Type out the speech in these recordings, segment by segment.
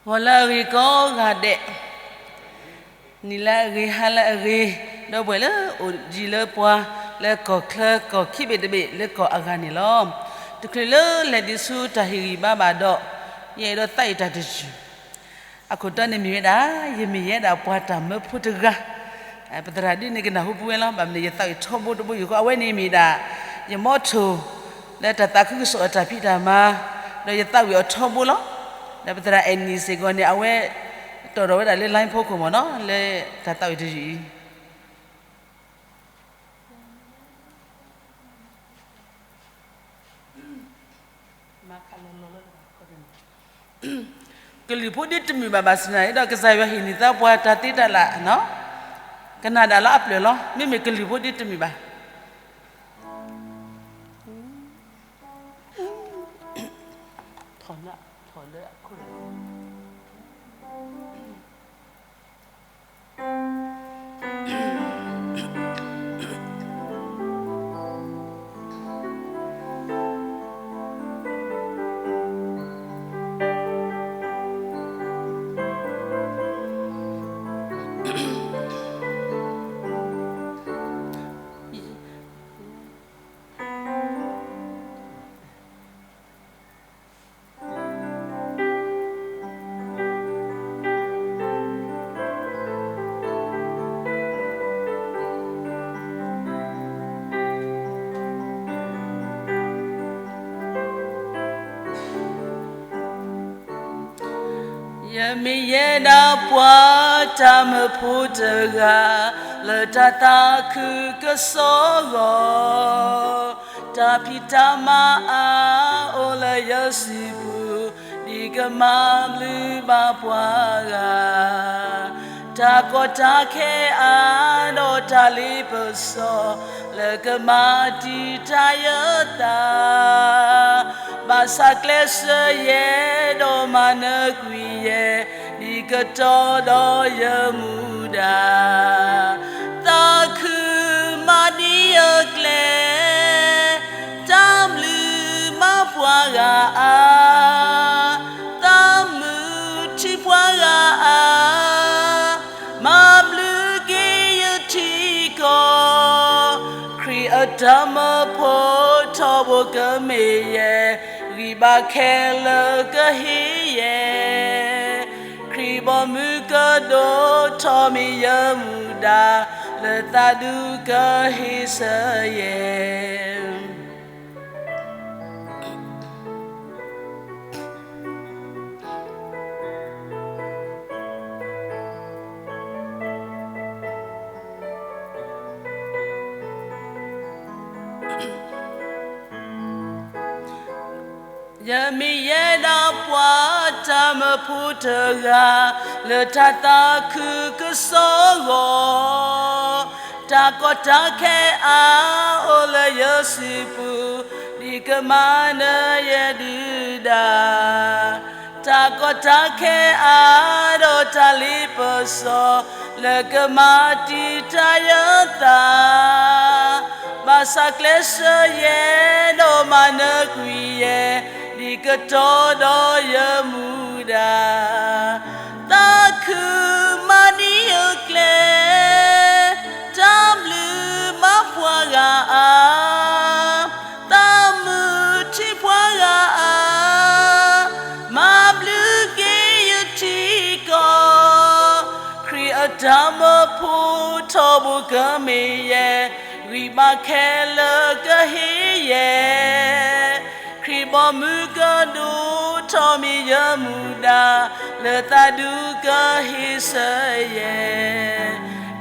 ဂီၤလၢအဂ့ၤကိးဂၤဒဲး, နံၤလၢအဂ့ၤ ဟါလၢအဂ့ၤ, ဒီပုၢ်ဝဲၢ်လၢအိၣ်ယံၤလၢပှၤ လၢကီၢ်ချၢကီၢ်ခံဘ့ၣ်တဘ့ၣ်လၢကီၢ်အဂၤန့ၣ်လီၤ. တချုးလၢလဲၤဒံးဆူတၢ်ဟ့ၣ်ဂံၢ်ဘါဘၣ်ဒီး, ယအဲၣ်ဒိးသးဝံၣ်တၢ်တယုၢ် အခိၣ်တီန့ၣ်မ့ၢ်ဝဲဒၣ် ယမ့ၢ်ယဲဒၣ်ပှၤတၢ်မၢဖိတဂၤ, ပသရၣ်ဒ်န့ၣ်ကနၢ်ဟူပဝဲလီၤ. ဘၣ်မနုၤယသးဝံၣ်ထီဘိတဘိယူၢ်ဃီ အဝဲန့ၣ်မ့ၢ်ဒၣ် ယမီထိၣ် လၢတၢ်သးခုကစီၣ်အတၢ်ဖံးတၢ်မၤ, ဒီးယသးဝံၣ်အီၤထီဘိလီၤ. ဒီးပသရၣ်အဲၣ်နံၣ်စ့ၢ်ကီးန့ၣ် အဝဲတီၣ်ထီၣ်ဝဲဒၣ်လၢ line ဖိခိၣ်မ့ၢ်နီၤ လၢတၢ်သးဝံၣ်တယုၢ်အံၤ ကလုၢ်ဖိဒ်တမုာ်ဘၣ်ဘၣ်ဆၣ်န့ၣ်ဒီး ကစၢ်ယွၤဟ့ၣ်န့ၢ်သးပှၤတၢ်သ့တၢ်လၢ်နီၤ, ကနၣ်ဒၣ်လၢအပျၢၢ်လီၤ. မ့မ့ၢ်ကလုၢ်ဖိဒ်တမုာ်ဘၣ် ယမ့ၢ်ယဲဒၣ်ပှၤတၢ်မၢဖိတဂၤ လၢတၢ်သးခုကစီၣ်အဂီၢ်, တၢ်ဖံးတၢ်မၤအါအိၣ်လၢယစုပူၤ, ဒ်ကမၤဘျုးဘၣ်ပှၤဂၤ တၢ်ကီတၢ်ခဲအါဒီးတၢ်လ့ပစီ လၢကမၤတံာ်တာ်ယသး, ဘၣ်ဆၣ်ကျဲးစၢးယဲဒီးမၤနၢၤကွံာ်ယဲ, ဒ်ကတီဒီးယမူဒါ, သးခုမၤဒံးအကျဲ တၢ်ဘျုးမၤပှၤဂၤအါ, သးမုာ်ထံပှၤဂၤအါ, မၤဘျုးက့ၤယထံကီၢ်, ခရံာ်အတၢ်မၢဖိထီဘိကမ့ၢ်ယဲ, ဂံၢ်ဘါခဲလၢာ်ကဟ့ၣ်ယဲ, ခရံာ်ဘီမုၢ်ကဒိၣ်ထီၣ်မ့ၢ်ယမူဒါ, လၢသးဒူကဟ့ၣ်ဆၢယဲ ယမ့ၢ်ယဲဒၣ်ပှၤတၢ်မၢဖိတဂၤ လၢတၢ်သးခုကစီၣ်အဂီၢ်, တၢ်ကီတၢ်ခဲအါအိၣ်လၢယစုပူၤ, ဒ်ကမၤနၢၤယဲဒုၣ်ဒါ တၢ်ကီတၢ်ခဲအါဒီးတၢ်လ့ပစီ လၢကမၤတံာ်တာ်ယသး, ဘၣ်ဆၣ်ကျဲးစၢးယဲဒီးမၤနၢၤကွံာ်ယဲ, ဒ်ကတီဒီးယမူဒါ, သးခုမၤဒံးအကျဲ တၢ်ဘျုးမၤပှၤဂၤအါ, သးမုာ်ထံပှၤဂၤအါ, မၤဘျုးက့ၤယထံကီၢ်, ခရံာ်အတၢ်မၢဖိထီဘိကမ့ၢ်ယဲ, ဂံၢ်ဘါခဲလၢာ်ကဟ့ၣ်ယဲ ခရံာ်ဘီမုၢ်ကဒိၣ်ထီၣ်မ့ၢ်ယမူဒါ, လၢသးဒူကဟ့ၣ်ဆၢယဲ,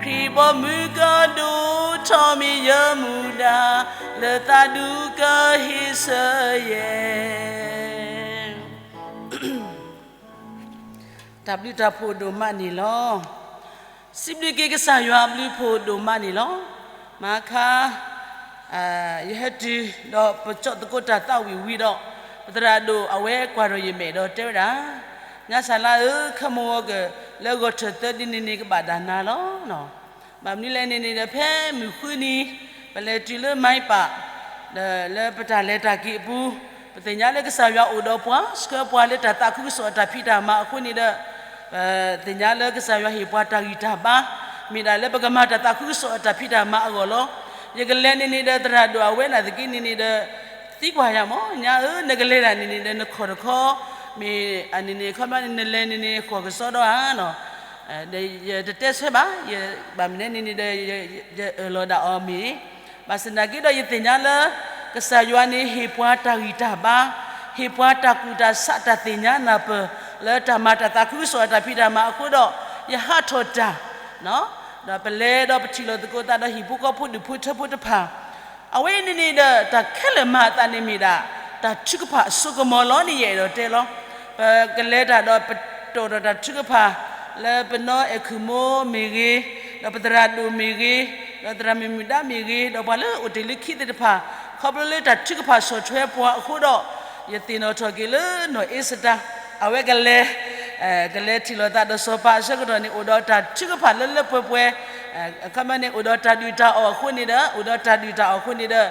ခရံာ်ဘီမုၢ်ကဒိၣ်ထီၣ်မ့ၢ်ယမူဒါ, လၢသးဒူကဟ့ၣ်ဆၢယဲ တၢ်ဘျုးတၢ်ဖှိၣ်ဒိၣ်မးန့ၣ်လီၤ. စံးဘျုးက့ၤကစၢ်ယွၤအဘျုးဖှိၣ်ဒိၣ်မးန့ၣ်လီၤ. မၤခါ ယဟဲတုၤဒီးပကၠီၣ်သကိးတၢ်သးဝံၣ်ဝံၤဒီး ပသရၣ်ဒိၣ်အဝဲကွၢ်ဒီးယမဲာ်ဒီးတဲဝဲဒၣ်, ညါစၢ်လါဧၢ, ခဲမုၢ်ဂီၤကလၢဂီၤထၢၣ်သၢဒုန့ၣ်န့ၣ်ကဘၣ်ဒၣ်နၤလီၤ. ဘၣ်မနုၤလဲၣ်န့ၣ်န့ၣ်ဒီး ဖဲမုၢ်ဃုနံၤ ပလဲၤတုၤလၢမၤပာ် ဒီးလၢပတၢ်လဲၤတၢ်က့ၤအပူၤ ပသ့ၣ်ညါလၢကစၢ်ယွၤအိၣ်ဒီးပှၤ ဆှၢပှၤလၢတၢ်သးခုကစီၣ်အတၢ်ဖံးတၢ်မၤအဃိန့ၣ်ဒီး, ပသ့ၣ်ညါလၢကစၢ်ယွၤဟ့ၣ်ပှၤတၢ်ဂံၢ်တၢ်ဘါ, မ့ၢ်ဒၣ်လၢပကမၤတၢ်သးခုကစီၣ်အတၢ်ဖံးတၢ်မၤအဂီၢ်လီၤ. ယကလဲၤန့ၣ်န့ၣ်ဒီး သရၣ်ဒိၣ်အဝဲနာ်သက့န့ၣ်န့ၣ်ဒီး, သံကွၢ်ယၤမၢ် ညါဧၢ နကလဲၤတၢ်န့ၣ်န့ၣ်ဒီး နခီၣ်တခီ, မ့ၢ်န့ၣ်န့ၣ် ခီပညီန့ၣ် နလဲၤန့ၣ်န့ၣ် ဃီၣ်ကစီဒီဧါနီၤ, ဒီးယတတဲဆၢဘၣ်, ဘၣ်မနုၤန့ၣ်န့ၣ်ဒီး ယအၢၣ်လီၤဒၣ်အီၤမ့ၢ် ဘၣ်ဆၣ်သနာ်က့ဒီး ယသ့ၣ်ညါလၢ ကစၢ်ယွၤန့ၣ် ဟ့ၣ်ပှၤတၢ်ဂံၢ်တၢ်ဘါ, ဟ့ၣ်ပှၤတၢ်ကူၣ်တၢ်ဆးတၢ်သ့ၣ်ညါနၢ်ပၢၢ် လၢတၢ်မၤတၢ်သးခုကစီၣ်အတၢ်ဖံးတၢ်မၤအဃိဒီး, ယဟးထီၣ်တၢ်, ဒီးပလဲၤဒီးပထံၣ်လိာ်သကိးသးဒီးဟံၣ်ဖိဃီဖိဒူၣ်ဖိထၢဖိတဖၣ် အဝဲန့ၣ်န့ၣ်ဒီး တၢ်ခဲလၢာ်မၤအသးန့ၣ်မ့ၢ်ဒၣ် တၢ်ထုကဖၣ်အစိကမီၤလီၤန့ၣ် ယအဲၣ်ဒိးတဲလီၤ. ပကလဲၤတၢ်ဒီးပတီၢ်ဒီးတၢ်ထုကဖၣ် လၢပနီၢ်အဲၣ်ခူၣ်မိၢ်မ့ၢ်ဂ့ၤ, ဒီးပသရၣ်ဒိၣ်မ့ၢ်ဂ့ၤ, ဒီးသရၣ်မုၣ်မုၣ်ဒါမ့ၢ်ဂ့ၤ, ဒီးပှၤလၢအိၣ်တ့ၢ်လၢခံသ့ၣ်တဖၣ်, ခီဖျိလၢတၢ်ထုကဖၣ်ဆီၣ်ထွဲပှၤအဃိဒီး, ယသ့ၣ်နီၣ်ထီၣ်က့ၤလၢနီၢ်အ့စတၢၤ, အဝဲကလဲၤ ကလဲၤထံၣ်လိာ်သးဒီးစီၤပၤအဆၢကတီၢ်န့ၣ် အိၣ်ဒီးတၢ်ထုကဖၣ်လၢလၢပှဲၤပှဲၤ, အခီပညီန့ၣ် အိၣ်ဒီးတၢ်ဒုၣ်တၢ်အီၣ်အဃိန့ၣ်ဒီး အိၣ်ဒီးတၢ်ဒုၣ်တၢ်အီၣ်အဃိန့ၣ်ဒီး,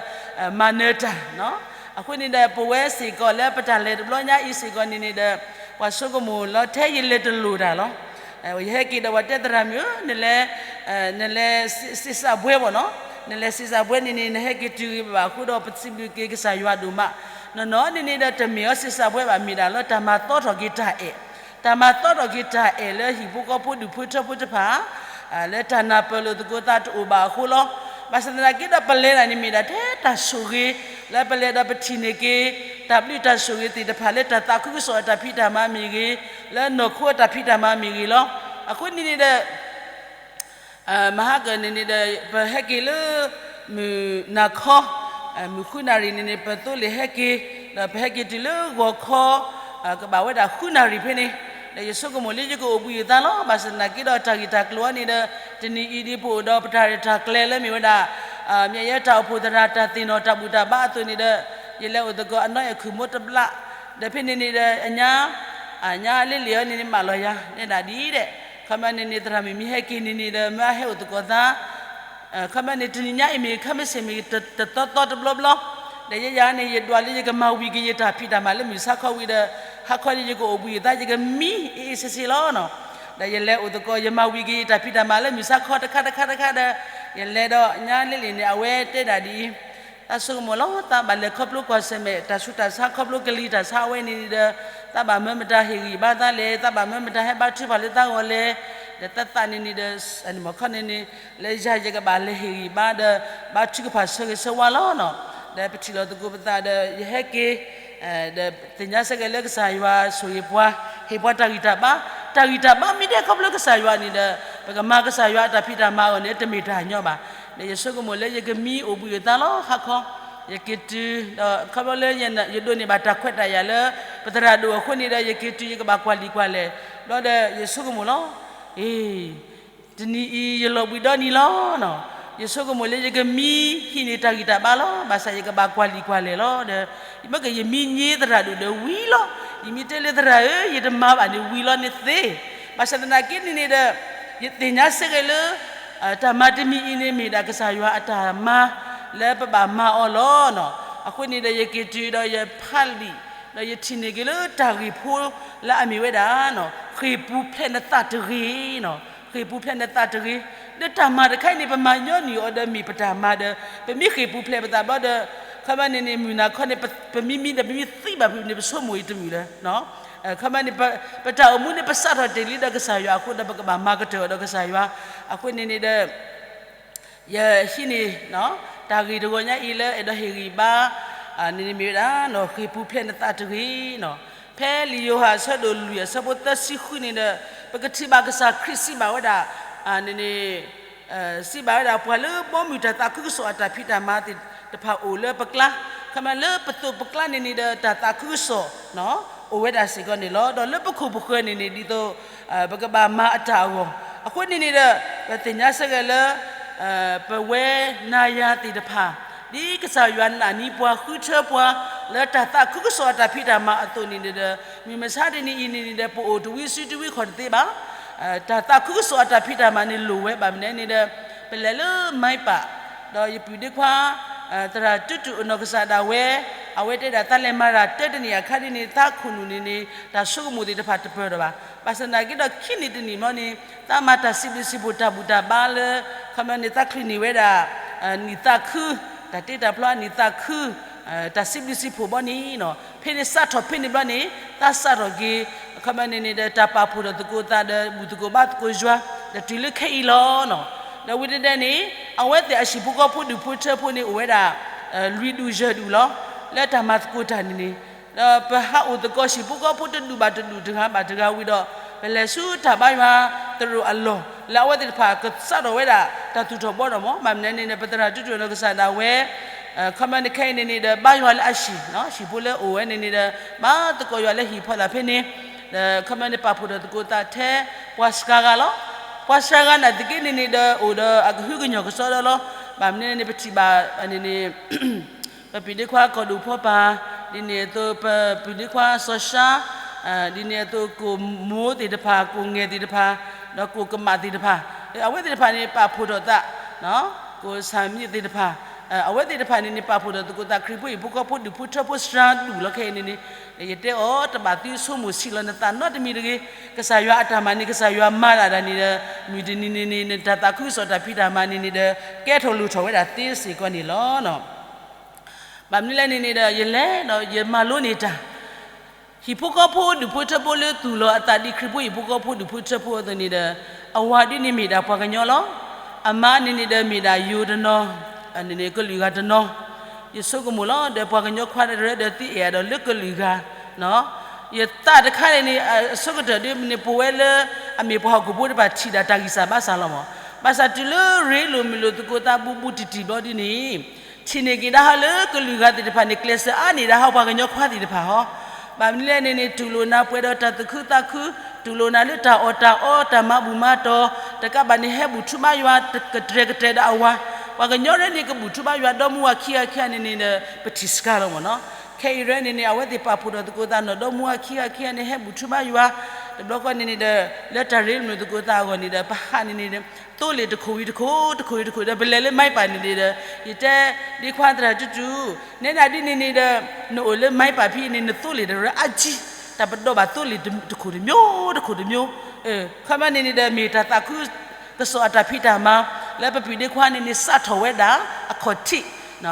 မၤနၢၤတၢ်, အဃိန့ၣ်ဒီး ပဝဲစ့ၢ်ကီးလၢပတၢ်လဲၤတဘျီညါအံၤစ့ၢ်ကီးန့ၣ်န့ၣ်ဒီး, ပှၤဆိကမိၣ်လီၤထဲယလဲၤတလိၣ်တၢ်လီၤ. ယဟဲက့ၤဒီးပှၤတဲသရၣ်မုၣ်ဧၢ, နလဲၤ နလဲၤစံးစးဘှဲဘၣ်နီၤ, နလဲၤစံးစးဘှဲန့ၣ်န့ၣ် နဟဲက့ၤတုၤဂ့ၤဘၣ်အဃိဒီး ပစံးဘျုးက့ၤကစၢ်ယွၤဒိၣ်မး, နီၢ်နီၢ်န့ၣ်န့ၣ်ဒီး တမ့ၢ်အီၤစံးစးဘှဲဘၣ် မ့ၢ်ဒၣ်လၢတၢ်မၤသီထီၣ်က့ၤတၢ်အဲၣ်, တၢ်မၤသီထီၣ်က့ၤတၢ်အဲၣ်လၢဟံၣ်ဖိဃီဖိဒူၣ်ဖိထၢဖိတဖၣ် လၢတၢ်နၢ်ပၢၢ်လိာ်သကိးသးတအိၣ်ဘၣ်အဃိလီၤ. ဘၣ်ဆၣ်သနာ်က့ဒီး ပလဲၤတၢ်န့ၣ်မ့ၢ်ဒၣ်ထဲတၢ်ဆိၣ်ဂ့ၤ, လၢပလဲၤဒီးပထံၣ်န့ၢ်က့ၤ တၢ်ဘျုးတၢ်ဆိၣ်ဂ့ၤသ့ၣ်တဖၣ်လၢတၢ်သးခုကစီၣ်အတၢ်ဖံးတၢ်မၤမ့ၢ်ဂ့ၤ, လၢနီၢ်ခိအတၢ်ဖံးတၢ်မၤမ့ၢ်ဂ့ၤလီၤ. အဃိန့ၣ်န့ၣ်ဒီး မဟါကၢၣ်န့ၣ်န့ၣ်ဒီး ပဟဲက့ၤလၢ မုၢ်နၤခီ, မုၢ်ဃုနၣ်ရံၣ်န့ၣ်န့ၣ် ပသိလ့ၣ်ဟဲက့ၤ, ဒီးပဟဲက့ၤတုၤလၢဂီၤခီ, ကဘၣ်ဝဲဒၣ်ဃုနၣ်ရံၣ်ဖဲန့ၣ်, ဒီးယဆိကမိၣ်လၢယကအိၣ်ဘှံးယသးလီၤ. ဘၣ်ဆၣ်သနာ်က့ဒီး တၢ်ဂ့ၢ်တၢ်ကျိၤအံၤန့ၣ်ဒီး တနံၤအံၤဒ်ပအိၣ်ဒီးပတၢ်ရဲၣ်တၢ်ကျဲၤလၢမ့ၢ်ဝဲဒၣ် မၠဲၣ်ယဲတၢ်အိၣ်ဖှိၣ်သရၣ်တၢ်သ့ၣ်နီၣ်တၢ်ဘူၣ်တၢ်ဘါအသိးန့ၣ်ဒီး ယလဲၤအိၣ်သကိးအနီၢ်အဲၣ်ခူၣ်မိၢ်တဘျီ, ဒီးဖဲန့ၣ်န့ၣ်ဒီး အညါ, အညါလ့လ့ၣ်အံၤန့ၣ်န့ၣ် မၢလီၤယၤ နဲဒၣ်ဒ်အံၤဒဲး, ခီပညီန့ၣ်န့ၣ် သရၣ်မုၣ်မ့ၢ်ဟဲက့ၤန့ၣ်န့ၣ်ဒီး မ့ၢ်အဟဲအိၣ်သကိးသး ခီပညီန့ၣ် တနံၤညါအံၤမ့ၢ် ခဲမုၢ်ဆ့ၣ်မ့ၢ် တသီသီတဘျီဘျီ, ဒီးယဲယၤန့ၣ် ယဒွးလၢယကမၤဝံၤက့ၤယတၢ်ဖံးတၢ်မၤလၢမုၢ်ဆါခီဝံၤဒီး ဟါခီန့ၣ် ယကအိၣ်ဘှံးယသး ယကမံအ့ၣ်အ့ၣ်ဆ့ဆ့လီၤနီၤ. ဒီးယလဲၤအိၣ်သကိး ယမၤဝံၤက့ၤယတၢ်ဖံးတၢ်မၤလၢမုၢ်ဆါခီတခါတခါတခါဒီး ယလဲၤဒီးညါလ့လ့ၣ်န့ၣ် အဝဲတဲဒၣ်ဒ်အံၤ, သးဆိကမိၣ်လီၤ သးဘၣ်လဲၤခီဖျိကွၢ်ဆၢၣ်မဲာ် တၢ်ဆူးတၢ်ဆါ ခီဖျိကလံၤတၢ်ဆါအဝဲန့ၣ်ဒီး သးဘၣ်မၢမတၤဟ့ၣ်ဂံၢ်ဘါသးလဲၣ်, သးဘၣ်မၢမတၤဟဲဘါထုကဖၣ်လၢသးဂီၢ်လဲၣ်, ဒီးသးသးန့ၣ်န့ၣ်ဒီး မ့ၢ်ခီန့ၣ်န့ၣ် လၢယၤယကဘၣ်လဲၤဟ့ၣ်ဂံၢ်ဘါဒီး ဘါထုကဖၣ်ဆၢဂ့ၤဆၢဝါလီၤနီၤ. ဒီးပထံၣ်လိာ်သကိးပသးဒီး ယဟဲက့ၤ ဒီးသ့ၣ်ညါစ့ၢ်ကီးလၢကစၢ်ယွၤဆိၣ်ဂ့ၤပှၤ, ဟ့ၣ်ပှၤတၢ်ဂံၢ်တၢ်ဘါ, တၢ်ဂံၢ်တၢ်ဘါမ့ၢ်တဟဲခီဖျိကစၢ်ယွၤန့ၣ်ဒီး ပကမၤကစၢ်ယွၤအတၢ်ဖံးတၢ်မၤအဂီၢ်န့ၣ် တမ့ၢ်တၢ်ညီဘၣ်. ဒီးယဆိကမိၣ်လၢယကမံအိၣ်ဘှံးအသးလီၤ ဟါခီ, ယက့ၤတုၤ ဒီးခီဖျိလၢယဒိးန့ၢ်ဘၣ်တၢ်ခွဲးတၢ်ယာ်လၢ ပသရၣ်ဒိၣ်အဃိန့ၣ်ဒီး ယက့ၤတုၤယကဘၣ်ကွၢ်လံာ်ကွၢ်လဲၢ်, ဘျီဒီးယဆိကမိၣ်လီၤ, အ့ တနံၤအံၤ ယလီၤဘှံးဒီနံၤလီၤနီၤ. ယဆိကမိၣ်လၢယကမံဟံးန့ၢ်တၢ်ဂံၢ်တၢ်ဘါလီၤ. ဘၣ်ဆၣ်ယကဘၣ်ကွၢ်လံာ်ကွၢ်လဲၢ်လီၤ. ဒီးမ့ၢ်ကယမံညါသရၣ်ဒိၣ်ဒီးဝံၤလီၤ. ယမ့ၢ်တဲလၢသရၣ်ဧၢ ယတမၤဘၣ်န့ၣ်ဝံၤလီၤန့ၣ်သ့. ဘၣ်ဆၣ်သနာ်က့န့ၣ်န့ၣ်ဒီး ယသ့ၣ်ညါစ့ၢ်ကီးလၢ တၢ်မၤတမံၤအံၤန့ၣ် မ့ၢ်ဒၣ်ကစၢ်ယွၤအတၢ်မၤ လၢပဘၣ်မၤအီၤလီၤနီၤ. အဃိန့ၣ်ဒီး ယက့ၤတုၤဒီးယဖးလံာ် ဒီးယထံၣ်န့ၢ်က့ၤလၢတၢ်ဂ့ၢ်ဖိလၢအမ့ၢ်ဝဲဒၣ် ဃ့ၢ်ပူၤဖျဲးနသးတဂ့ၤနီၤ. ဃ့ၢ်ပူၤဖျဲးနသးတဂ့ၤ. ဒီးတၢ်မၤတခါအံၤန့ၣ် ပမၤညီနုၢ်အီၤဒီးမ့ၢ်ပတၢ်မၤဒီး ပမ့ၢ်ဃ့ၢ်ပူၤဖျဲးပသးဘျီဒီး ခီပညီန့ၣ်န့ၣ် မုၢ်နၤခီန့ၣ် ပမ့ၢ်မံဒီး ပမ့ၢ်သံဘၣ်ဖုးန့ၣ် ပဆိကမိၣ်အံၤတမုာ်လၢၤ. ခီပညီန့ၣ် ပတၢ်အိၣ်မူန့ၣ် ပစးထီၣ်တ့ၢ်လံဒီးကစၢ်ယွၤအဃိဒီး ပကဘၣ်မၤကတၢၢ်အီၤဒီးကစၢ်ယွၤ. အဃိန့ၣ်န့ၣ်ဒီး ယဟံးန့ၢ် တၢ်ဂ့ၢ်တဂီၤညါအံၤလၢအဲၣ်ဒိးဟ့ၣ်ဂံၢ်ဘါ န့ၣ်န့ၣ်မ့ၢ်ဝဲဒၣ် ဃ့ၢ်ပူၤဖျဲးနသးတဂ့ၤနီၤ. ဖဲလံာ်ယိၤဟၣ်အဆၢဒိၣ်လွံၢ်အဆၢဖိသၢဆံဃုန့ၣ်ဒီး ပကထံၣ်ဘၣ်ကစၢ်ခရံာ်စံးဘၣ်ဝဲဒၣ် န့ၣ်န့ၣ် စံးဘၣ်ဝဲဒၣ် ပှၤလၢဘီမုၢ်တၢ်သးခုကစီၣ်အတၢ်ဖံးတၢ်မၤသ့ၣ်တဖၣ်အိၣ်လၢပကျါ, ခီပညီလၢပသိးပကျါန့ၣ်န့ၣ်ဒီး တၢ်သးခုကစီၣ် အိၣ်ဝဲဒၣ်စ့ၢ်ကီးန့ၣ်လီၤ. ဒီးလၢပခိၣ်ပဃၢၤန့ၣ်န့ၣ် ဒ်သိး ပကဘၣ်မၤအတၢ်အဂီၢ်, အဃိန့ၣ်န့ၣ်ဒီး ပသ့ၣ်ညါစ့ၢ်ကီးလၢ ပဝဲနၤယၤသ့ၣ်တဖၣ် ဒ်ကစၢ်ယွၤနာ်န့ၢ်ပှၤဃုထၢပှၤ လၢတၢ်သးခုကစီၣ်အတၢ်ဖံးတၢ်မၤအသိးန့ၣ်ဒီး မုၢ်မဆါတနံၤအံၤန့ၣ်န့ၣ်ဒီး ပအိၣ်တဝံစုတဝံခီၣ်တသ့ဘၣ်. တၢ်သးခုကစီၣ်အတၢ်ဖံးတၢ်မၤန့ၣ်လိၣ်ဝဲဘၣ်မနုၤန့ၣ်ဒီး ပလဲၤလၢမၤပၣ် ဒီးယပုၢ်ဒ့ခွါ သရၣ်တူတူၢ်အနီၢ်ကစၢ်ဒၣ်ဝဲ အဝဲတဲဒၣ် သးလဲၤမၤတၢ်တၢတနံၣ်အခါဒ်န့ၣ် သးခိၣ်နူာ်န့ၣ်န့ၣ် တၢ်ဆိကမိၣ်သ့ၣ်တဖၣ်တပၢၢ်ထီၣ်ဘၣ်. ဘၣ်ဆၣ်သနာ်က့ဒီး ခံနံၣ်တနံၣ်ဘျီန့ၣ် သးမၤတၢ်စံးဘျုးစံးဖှိၣ်တၢ်ဘူၣ်တၢ်ဘါလၢ ခီပညီန့ၣ် သးချုးန့ၢ်ဝဲဒၣ် နံၣ်သးခု, တၢ်တ့တၢ်ဖျီအနံၣ်သးခု, တၢ်စံးဘျုးစံးဖှိၣ်ဘျီန့ၣ်နီၤ, ဖဲန့ၣ်စးထီၣ်ဖဲန့ၣ်ဘျီန့ၣ် သးစးထီၣ်က့ၤ ခီပညီန့ၣ်န့ၣ်ဒီး တၢ်ပာ်ဖှိၣ်ထီၣ်သကိးသးဒီး ဘူၣ်သကိးဘါသကိးယွၤ ဒီးတုၤလၢခဲအံၤလီၤနီၤ. ဒီးဝံၤတဒဲန့ၣ် အဝဲသ့ၣ်အဟံၣ်ဖိဃီဖိဒူၣ်ဖိထၢဖိန့ၣ် အိၣ်ဝဲဒၣ် လွံၢ်ဒူၣ်ယဲၢ်ဒူၣ်လီၤ. လၢတၢ်မၤသကိးတၢ်န့ၣ်န့ၣ် ဒီးပဟးအိၣ်သကိးဟံၣ်ဖိဃီဖိတဒူၣ်ဘၣ်တဒူၣ် တဂၤဘၣ်တဂၤဝံၤဒီး ပလဲၤဆူတၢ်ဘါယွၤသရိာ်အလီၢ် လၢအဝဲသ့ၣ်တဖၣ်ကစးထီၣ်ဝဲဒၣ် တၢ်သူၣ်ထီၣ်ဘှီထီၣ်မး. ဘၣ်မနုၤန့ၣ်န့ၣ် ပသရၣ်ဒိၣ်တုၢ်နီၢ်ကစၢ်ဒၣ်ဝဲ ခီပညီန့ၣ်ခဲအံၤန့ၣ်န့ၣ်ဒီး ဘါယွၤလၢအဟံၣ်, ဟံၣ်ဖိလၢအိၣ်ဝဲန့ၣ်န့ၣ်ဒီး ဘါသကိးယွၤလၢဟံၣ်ဖီလာ်ဖဲန့ၣ်, ဒီးခီပညီန့ၣ် ပာ်ဖှိၣ်ထီၣ်သကိးသးထဲ ပှၤစှၤဂၤလီၤ. ပှၤစှၤဂၤနာ်သက့န့ၣ်န့ၣ်ဒီး အိၣ်ဒီးအကဟုကညီၢ်ကစီဒီလီၤ. ဘၣ်မနုၤန့ၣ် ပထံၣ်ဘၣ်န့ၣ်န့ၣ် ပပုၢ်ဒ့ခွါကီၢ်ဒိၣ်ဖီပၤ, ဒ်န့ၣ်အသိး ပပုၢ်ဒ့ခွါစီၤၡါ, ဒ်န့ၣ်အသိး ကိၣ်မိသ့ၣ်တဖၣ်, ကိၣ်ငဲၢ်သ့ၣ်တဖၣ်, ဒီးကိၣ်ကမၣ်သ့ၣ်တဖၣ်, အဝဲသ့ၣ်တဖၣ်န့ၣ် ပာ်ဖှိၣ်ထီၣ်သး, ကိၣ်ဆၣ်မံသ့ၣ်တဖၣ်, အဝဲသ့ၣ်တဖၣ်န့ၣ်န့ၣ် ပာ်ဖှိၣ်ထီၣ်သကိးသး ခရံာ်ဖိဟံၣ်ဖိဃီဖိဒူၣ်ဖိထၢဖိစှၤဒူၣ်လီၤ. ခဲအံၤန့ၣ်န့ၣ် ယတဲအီၤ တဘၣ်သုဆိကမိၣ်ဆံးလီၤနသးနီတမံၤတဂ့ၤ. ကစၢ်ယွၤအတၢ်မၤန့ၣ် ကစၢ်ယွၤမၤဒၣ်ဒၣ်န့ၣ်ဒီး မုၢ်တနံၤန့ၣ်န့ၣ် နတၢ်သးခုကစီၣ်တၢ်ဖံးတၢ်မၤန့ၣ်န့ၣ်ဒီး ကဲထီၣ်လိၣ်ထီၣ်ဝဲဒၣ်သ့စ့ၢ်ကီးန့ၣ်လီၤ. ဘၣ်မနုၤလဲၣ်န့ၣ်န့ၣ်ဒီး ယလဲၤဒီးယမၤလိန့ၢ်တၢ် ဟံၣ်ဖိဃီဖိဒူၣ်ဖိထၢဖိလၢသူၣ်လီၤအသးဒ်ခရံာ်ဖိဟံၣ်ဖိဃီဖိဒူၣ်ဖိထၢဖိအသိးန့ၣ်ဒီး အဝၤဒ်န့ၣ်မ့ၢ်ဒၣ်ပှၤကညီလီၤ. အမါန့ၣ်န့ၣ်ဒီးမ့ၢ်ဒၣ်ယိၤတနီၤ, ကလုာ်ဂၤတနီၤ, ယဆိကမိၣ်လီၤ ဒီးပှၤကညီခွါတရၢဒီးသ့အဲၣ်အဒိးလၢကလုာ်ဂၤ, ယသးတခါန့ၣ်န့ၣ် အဆိကတၢၢ်ဒ်န့ၣ် ပဝဲလၢအမ့ၢ်ပှၤဟီၣ်ခိၣ်ဖိတဖၣ်ထံၣ်ဒၣ်တၢ်ဂံၢ်စၢ်ဘါစၢ်လီၤမး. ဘၣ်ဆၣ်တုၤလၢရ့လိာ်မုာ်လိာ်သကိးသးဘူးဘူးတံၢ်တံၢ်ဘျီဒ်န့ၣ် ထံၣ်န့ၢ်က့ၤဒၣ်ဟီလၢကလုာ်ဂၤသ့ၣ်တဖၣ်န့ၣ် ကျဲးစၢးအါန့ၢ်ဒၣ်ဟီပှၤကညီခွါသ့ၣ်တဖၣ်ဟီ, ဘၣ်မနုၤလဲၣ်န့ၣ်န့ၣ် တူၢ်လိာ်နၤပှဲၤဒီးတၢ်သူၣ်ခုသးခု, တူၢ်လိာ်နၤလၢတၢ်အီၣ်တၢ်အီတၢ်မၤဘူၣ်မၤတီၢ်, တကးဘၣ်န့ၣ် ဟဲဘူၣ်ထူဘါယွၤ ကတြဲၤကတြဲၤဒီးအဝၤ, ပှၤကညီရဲန့ၣ် ကဘူၣ်ထူဘါယွၤဒီမါဝၤခံဂၤခံဂၤန့ၣ်န့ၣ်ဒီး ပထံၣ်စှၤလီၤမးနီၤ. ခဲအံၤရဲန့ၣ်န့ၣ် အဝဲသ့ၣ်ပာ်ဖှိၣ်ထီၣ်သကိးသးနီၢ်ဒီမါဝၤခံဂၤခံဂၤန့ၣ် ဟဲဘူၣ်ထူဘါယွၤ, တဘျီဃီန့ၣ်န့ၣ်ဒီး လၢတၢ်ရ့လိာ်မုာ်လိာ်သကိးသးအဂီၢ်န့ၣ်ဒီး ပဟးန့ၣ်န့ၣ် သိလ့ၣ်တခိၣ်ဝံၤတခိၣ် တခိၣ်ဝံၤတခိၣ်ဒီး ပလဲၤလၢမါပၤန့ၣ်န့ၣ်ဒီး ယတဲဒ်ခွါသရၣ်တူတူ နဲဒၣ်ဒ်န့ၣ်န့ၣ်ဒီး နအိၣ်လၢမါပၤဖဲအံၤန့ၣ် နသိလ့ၣ်တရၢအါကံ, တၢ်ပဒီးဘၣ်သိလ့ၣ်တခိၣ်တမျိုးတခိၣ်တမျိုး, ခီပညီန့ၣ်န့ၣ်ဒီး မ့ၢ်တၢ်သးခုကစီၣ်အတၢ်ဖံးတၢ်မၤ လၢပပုၢ်ဒ့ခွါန့ၣ်န့ၣ် စးထီၣ်ဝဲဒၣ်အခီၣ်ထံး,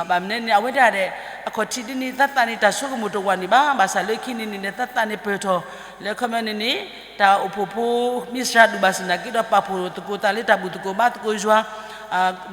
ဘၣ်မနုၤန့ၣ် အဝဲဒၣ်ဒီး အခီၣ်ထံးဒ်န့ၣ် သးသးန့ၣ် တၢ်ဆိကမိၣ်တဝၢ်န့ၣ်ဘၣ်, ဘၣ်ဆၣ်လၢခံန့ၣ်န့ၣ်ဒီး သးသးန့ၣ်ပၢၢ်ထီၣ် လၢခီပညီန့ၣ်န့ၣ် တၢ်အိၣ်ဖှိၣ်ဖိ မ့ၢ်စှၤဒူၣ်ဘၣ်ဆၣ်သနာ်က့ဒီး ပာ်ဖှိၣ်သကိးသးလၢတၢ်ဘူၣ်သကိးဘါသကိးယွၤ,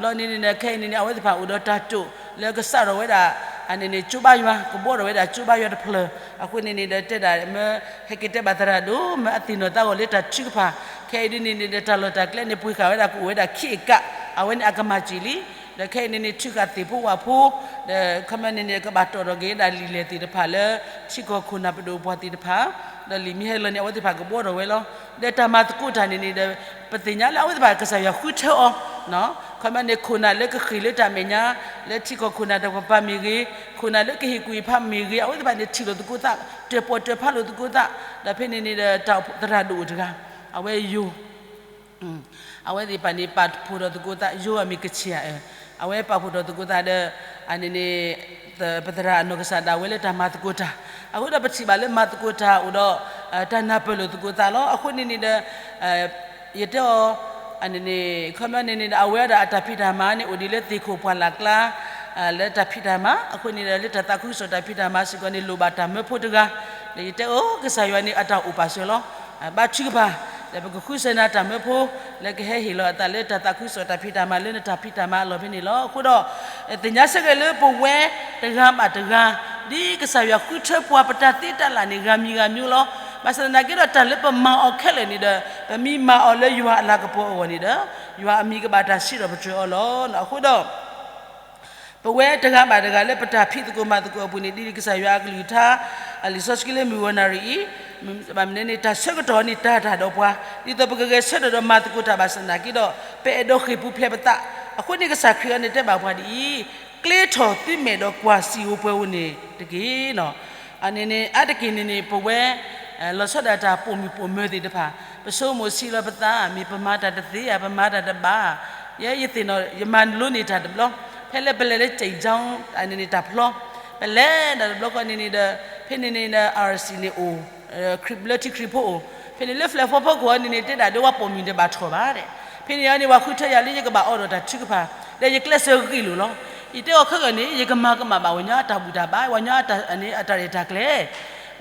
ဘျီန့ၣ်န့ၣ်ဒီး ခဲအံၤန့ၣ်န့ၣ် အဝဲသ့ၣ်တဖၣ်အိၣ်ဒီးတၢ်တိာ် လၢကစးထီၣ်ဝဲဒၣ် အန့ၣ်န့ၣ် ကၠိဘါယွၤ ကဘှီထီၣ်ဝဲဒၣ်ကၠိဘါယွၤတဖျၢၣ်, အဃိန့ၣ်န့ၣ်ဒီး တဲဒၣ်မ့ၢ် ဟဲက့ၤတဲဘၣ်သရၣ်ဒိၣ် မ့ၢ်အသ့ၣ်နီၣ်သးဂီၢ်လၢတၢ်ထုကဖၣ်, ခဲအံၤဒ်န့ၣ်န့ၣ်ဒီး တၢ်လီၢ်တၢ်ကျဲန့ၣ် ပှ့ၤဃာ်ဝဲဒၣ်ကအိၣ်ဝဲဒၣ်ခံအကး, အဝဲန့ၣ်အကမၢ်စံၣ်လံ, ဒီးခဲအံၤန့ၣ်န့ၣ် ထုးဃာ်သ့ၣ်ဖိဝၣ်ဖိ, ဒီးခီပညီန့ၣ်န့ၣ် ကဘၣ်တီၣ်ထီၣ်က့ၤဝဲဒၣ်လံာ်လဲၢ်သ့ၣ်တဖၣ်လၢ ထံကီၢ်ခိၣ်နၢ်ပဒိၣ်ပှၢ်သ့ၣ်တဖၣ်, ဒီးလံာ်မ့ၢ်ဟဲလီၤန့ၣ် အဝဲသ့ၣ်တဖၣ်ကဘှီထီၣ်ဝဲလီၤ. ဒီးတၢ်မၤသကိးတၢ်န့ၣ်န့ၣ်ဒီး ပသ့ၣ်ညါလၢအဝဲသ့ၣ်တဖၣ်ကစၢ်ယွၤဃုထၢအီၤ, ခီပညီန့ၣ် ခိၣ်နၢ်လၢကဃ့ၢ်လၢတၢ်မဲာ်ညါ, လၢထံကီၢ်ခိၣ်နၢ်တကပၤမ့ၢ်ဂ့ၤ, ခိၣ်နၢ်လၢကဟ့ၣ်ကူၣ်ဟ့ၣ်ဖးမ့ၢ်ဂ့ၤ, အဝဲသ့ၣ်တဖၣ်န့ၣ် ထံၣ်လိာ်သကိးသး, တၢၣ်ပီၣ်တၢၣ်ဖးလိာ်သကိးသး, ဒီးဖဲန့ၣ်န့ၣ်ဒီး တၢ်သရၣ်ဒိၣ်အိၣ်တဂၤ, အဝဲယိၤ အဝဲသ့ၣ်တဖၣ်န့ၣ် ပာ်ဖှိၣ်ထီၣ်သကိးသး ယိၤအမံၤကဆ့ၣ်ဧၢ, အဝဲပာ်ဖှိၣ်ထီၣ်သကိးသးဒီး အန့ၣ်န့ၣ် ပသရၣ်အနီၢ်ကစၢ်ဒၣ်ဝဲလၢတၢ်မၤသကိးတၢ်, အဃိဒီးပထံၣ်ဘၣ်လၢမၤသကိးတၢ်အိၣ်ဒီး တၢ်နၢ်ပၢၢ်လိာ်သကိးသးလီၤ. အဃိန့ၣ်န့ၣ်ဒီး ယတဲအီၤ အန့ၣ်န့ၣ် ခီပညီန့ၣ်န့ၣ်ဒီး အဝဲဒၣ်အတၢ်ဖံးတၢ်မၤန့ၣ် အိၣ်ဒံးလၢသ့ၣ်ခိၣ်ပှၢ်လၢ်ကျါ လၢတၢ်ဖံးတၢ်မၤ, အဃိန့ၣ်ဒီး လၢတၢ်သးခုကစီၣ်တၢ်ဖံးတၢ်မၤစ့ၢ်ကီးန့ၣ် လိၣ်ဘၣ်တၢ်မၢဖိတဂၤ, ဒီးယတဲအီၤ ကစၢ်ယွၤန့ၣ် အတၢ်အိၣ်ပာ်စၢၤလီၤ. ဘါထုကဖၣ်, ဒီးပကဃုစၢၤနၤတၢ်မၢဖိ လၢကဟဲဟ့ၣ်လီၤအသးလၢတၢ်သးခုကစီၣ်တၢ်ဖံးတၢ်မၤလၢနတၢ်ဖံးတၢ်မၤအလီၢ်ဖဲန့ၣ်လီၤ. အဃိဒီး သ့ၣ်ညါဆၢက့ၤလၢပဝဲတဂၤဘၣ်တဂၤ ဒ်ကစၢ်ယွၤဃုထၢပှၤပတၢ်သ့တၢ်လၢ်န့ၣ် ဂၤမံၤဂၤမံၤလီၤ. ဘၣ်ဆၣ်သနာ်က့ဒီး တၢ်လၢပမၤအီၤခဲလၢာ်န့ၣ်ဒီး ပမ့ၢ်မၤအီၤလၢယွၤအလၤကပီၤအဂီၢ်န့ၣ်ဒီး ယွၤအမံၤကဘၣ်တၢ်စံးထီၣ်ပတြၢၤအီၤလီၤ. အဃိဒီး ပဝဲတဂၤဘၣ်တဂၤလၢပတၢ်ဖံးသကိးမၤသကိးအပူၤန့ၣ် ဒ်ကစၢ်ယွၤအကလုၢ်ကထါ အလံာ်စီဆှံလၢမုၢ်ဂီၤနၣ်ရံၣ်အံၤ ဘၣ်မနုၤန့ၣ် တၢ်ဆၢကတီၢ်န့ၣ်တၢ်တၢ်ဒီးပှၤ ဒ်သိးပကဂဲၤဆၢထၢၣ်ဒီးမၤသကိးတၢ်ဘၣ်ဆၣ်သနာ်က့ဒီး ပအဲၣ်ဒိးဃ့ၢ်ပူၤဖျဲးပသး, အဃိန့ၣ်ကစၢ်ခရံာ်အံၤန့ၣ်တဲဘၣ်ပှၤဒ်အံၤ, ကျ့ထီၣ်သုမဲာ်ဒီးကွၢ်စံာ်ဧိၤပှဲၤဧိၤန့ၣ်တက့ၢ်. အန့ၣ်န့ၣ် အါတက့ၢ်န့ၣ်န့ၣ် ပဝဲ လီၤဆီဒၣ်တၢ်ပိာ်မုၣ်ပိာ်မၢၤသ့ၣ်တဖၣ် ပဆိကမိၣ်ဆံးလီၤပသး မ့ၢ်ပမၤတၢ်တသ့ဧါ ပမၤတၢ်တဘၣ်ဧါ, ယဲယသ့ၣ်နီၣ် ယမၤလိန့ၢ်တၢ်တဘျီ, ဖဲလၢပလဲၤလၢ ကၠံၣ်ကၠီ အန့ၣ်န့ၣ်တၢ်ဖျီ ပလဲၤဒီးတဘျီဃီန့ၣ်န့ၣ်ဒီး ဖဲန့ၣ်န့ၣ်ဒီး RC န့ၣ်အိၣ်, ခရံာ်လၢထံခရံာ်ဖိအိၣ်, ဖဲန့ၣ်လၢ platform ဖီခိၣ်အံၤန့ၣ်န့ၣ် တဲဒၣ်ဒီးပှၤပိာ်မုၣ်တဘၣ်ထီၣ်ဘၣ်ဒဲး, ဖဲန့ၣ်အံၤန့ၣ် ပှၤဃုထၢယၤလၢယကဘၣ်အိးထီၣ်တၢ်ထုကဖၣ်, ဒီးယကျဲးစၢးဂ့ၢ်လိာ်လီၤ. ယတဲအီၤခဲကနံၣ်န့ၣ် ယကမၤကမၣ်ဘၣ်ပှၤကညီအတၢ်ဘူၣ်တၢ်ဘါ, ပှၤကညီအတၢ်ရဲၣ်တၢ်ကျဲၤ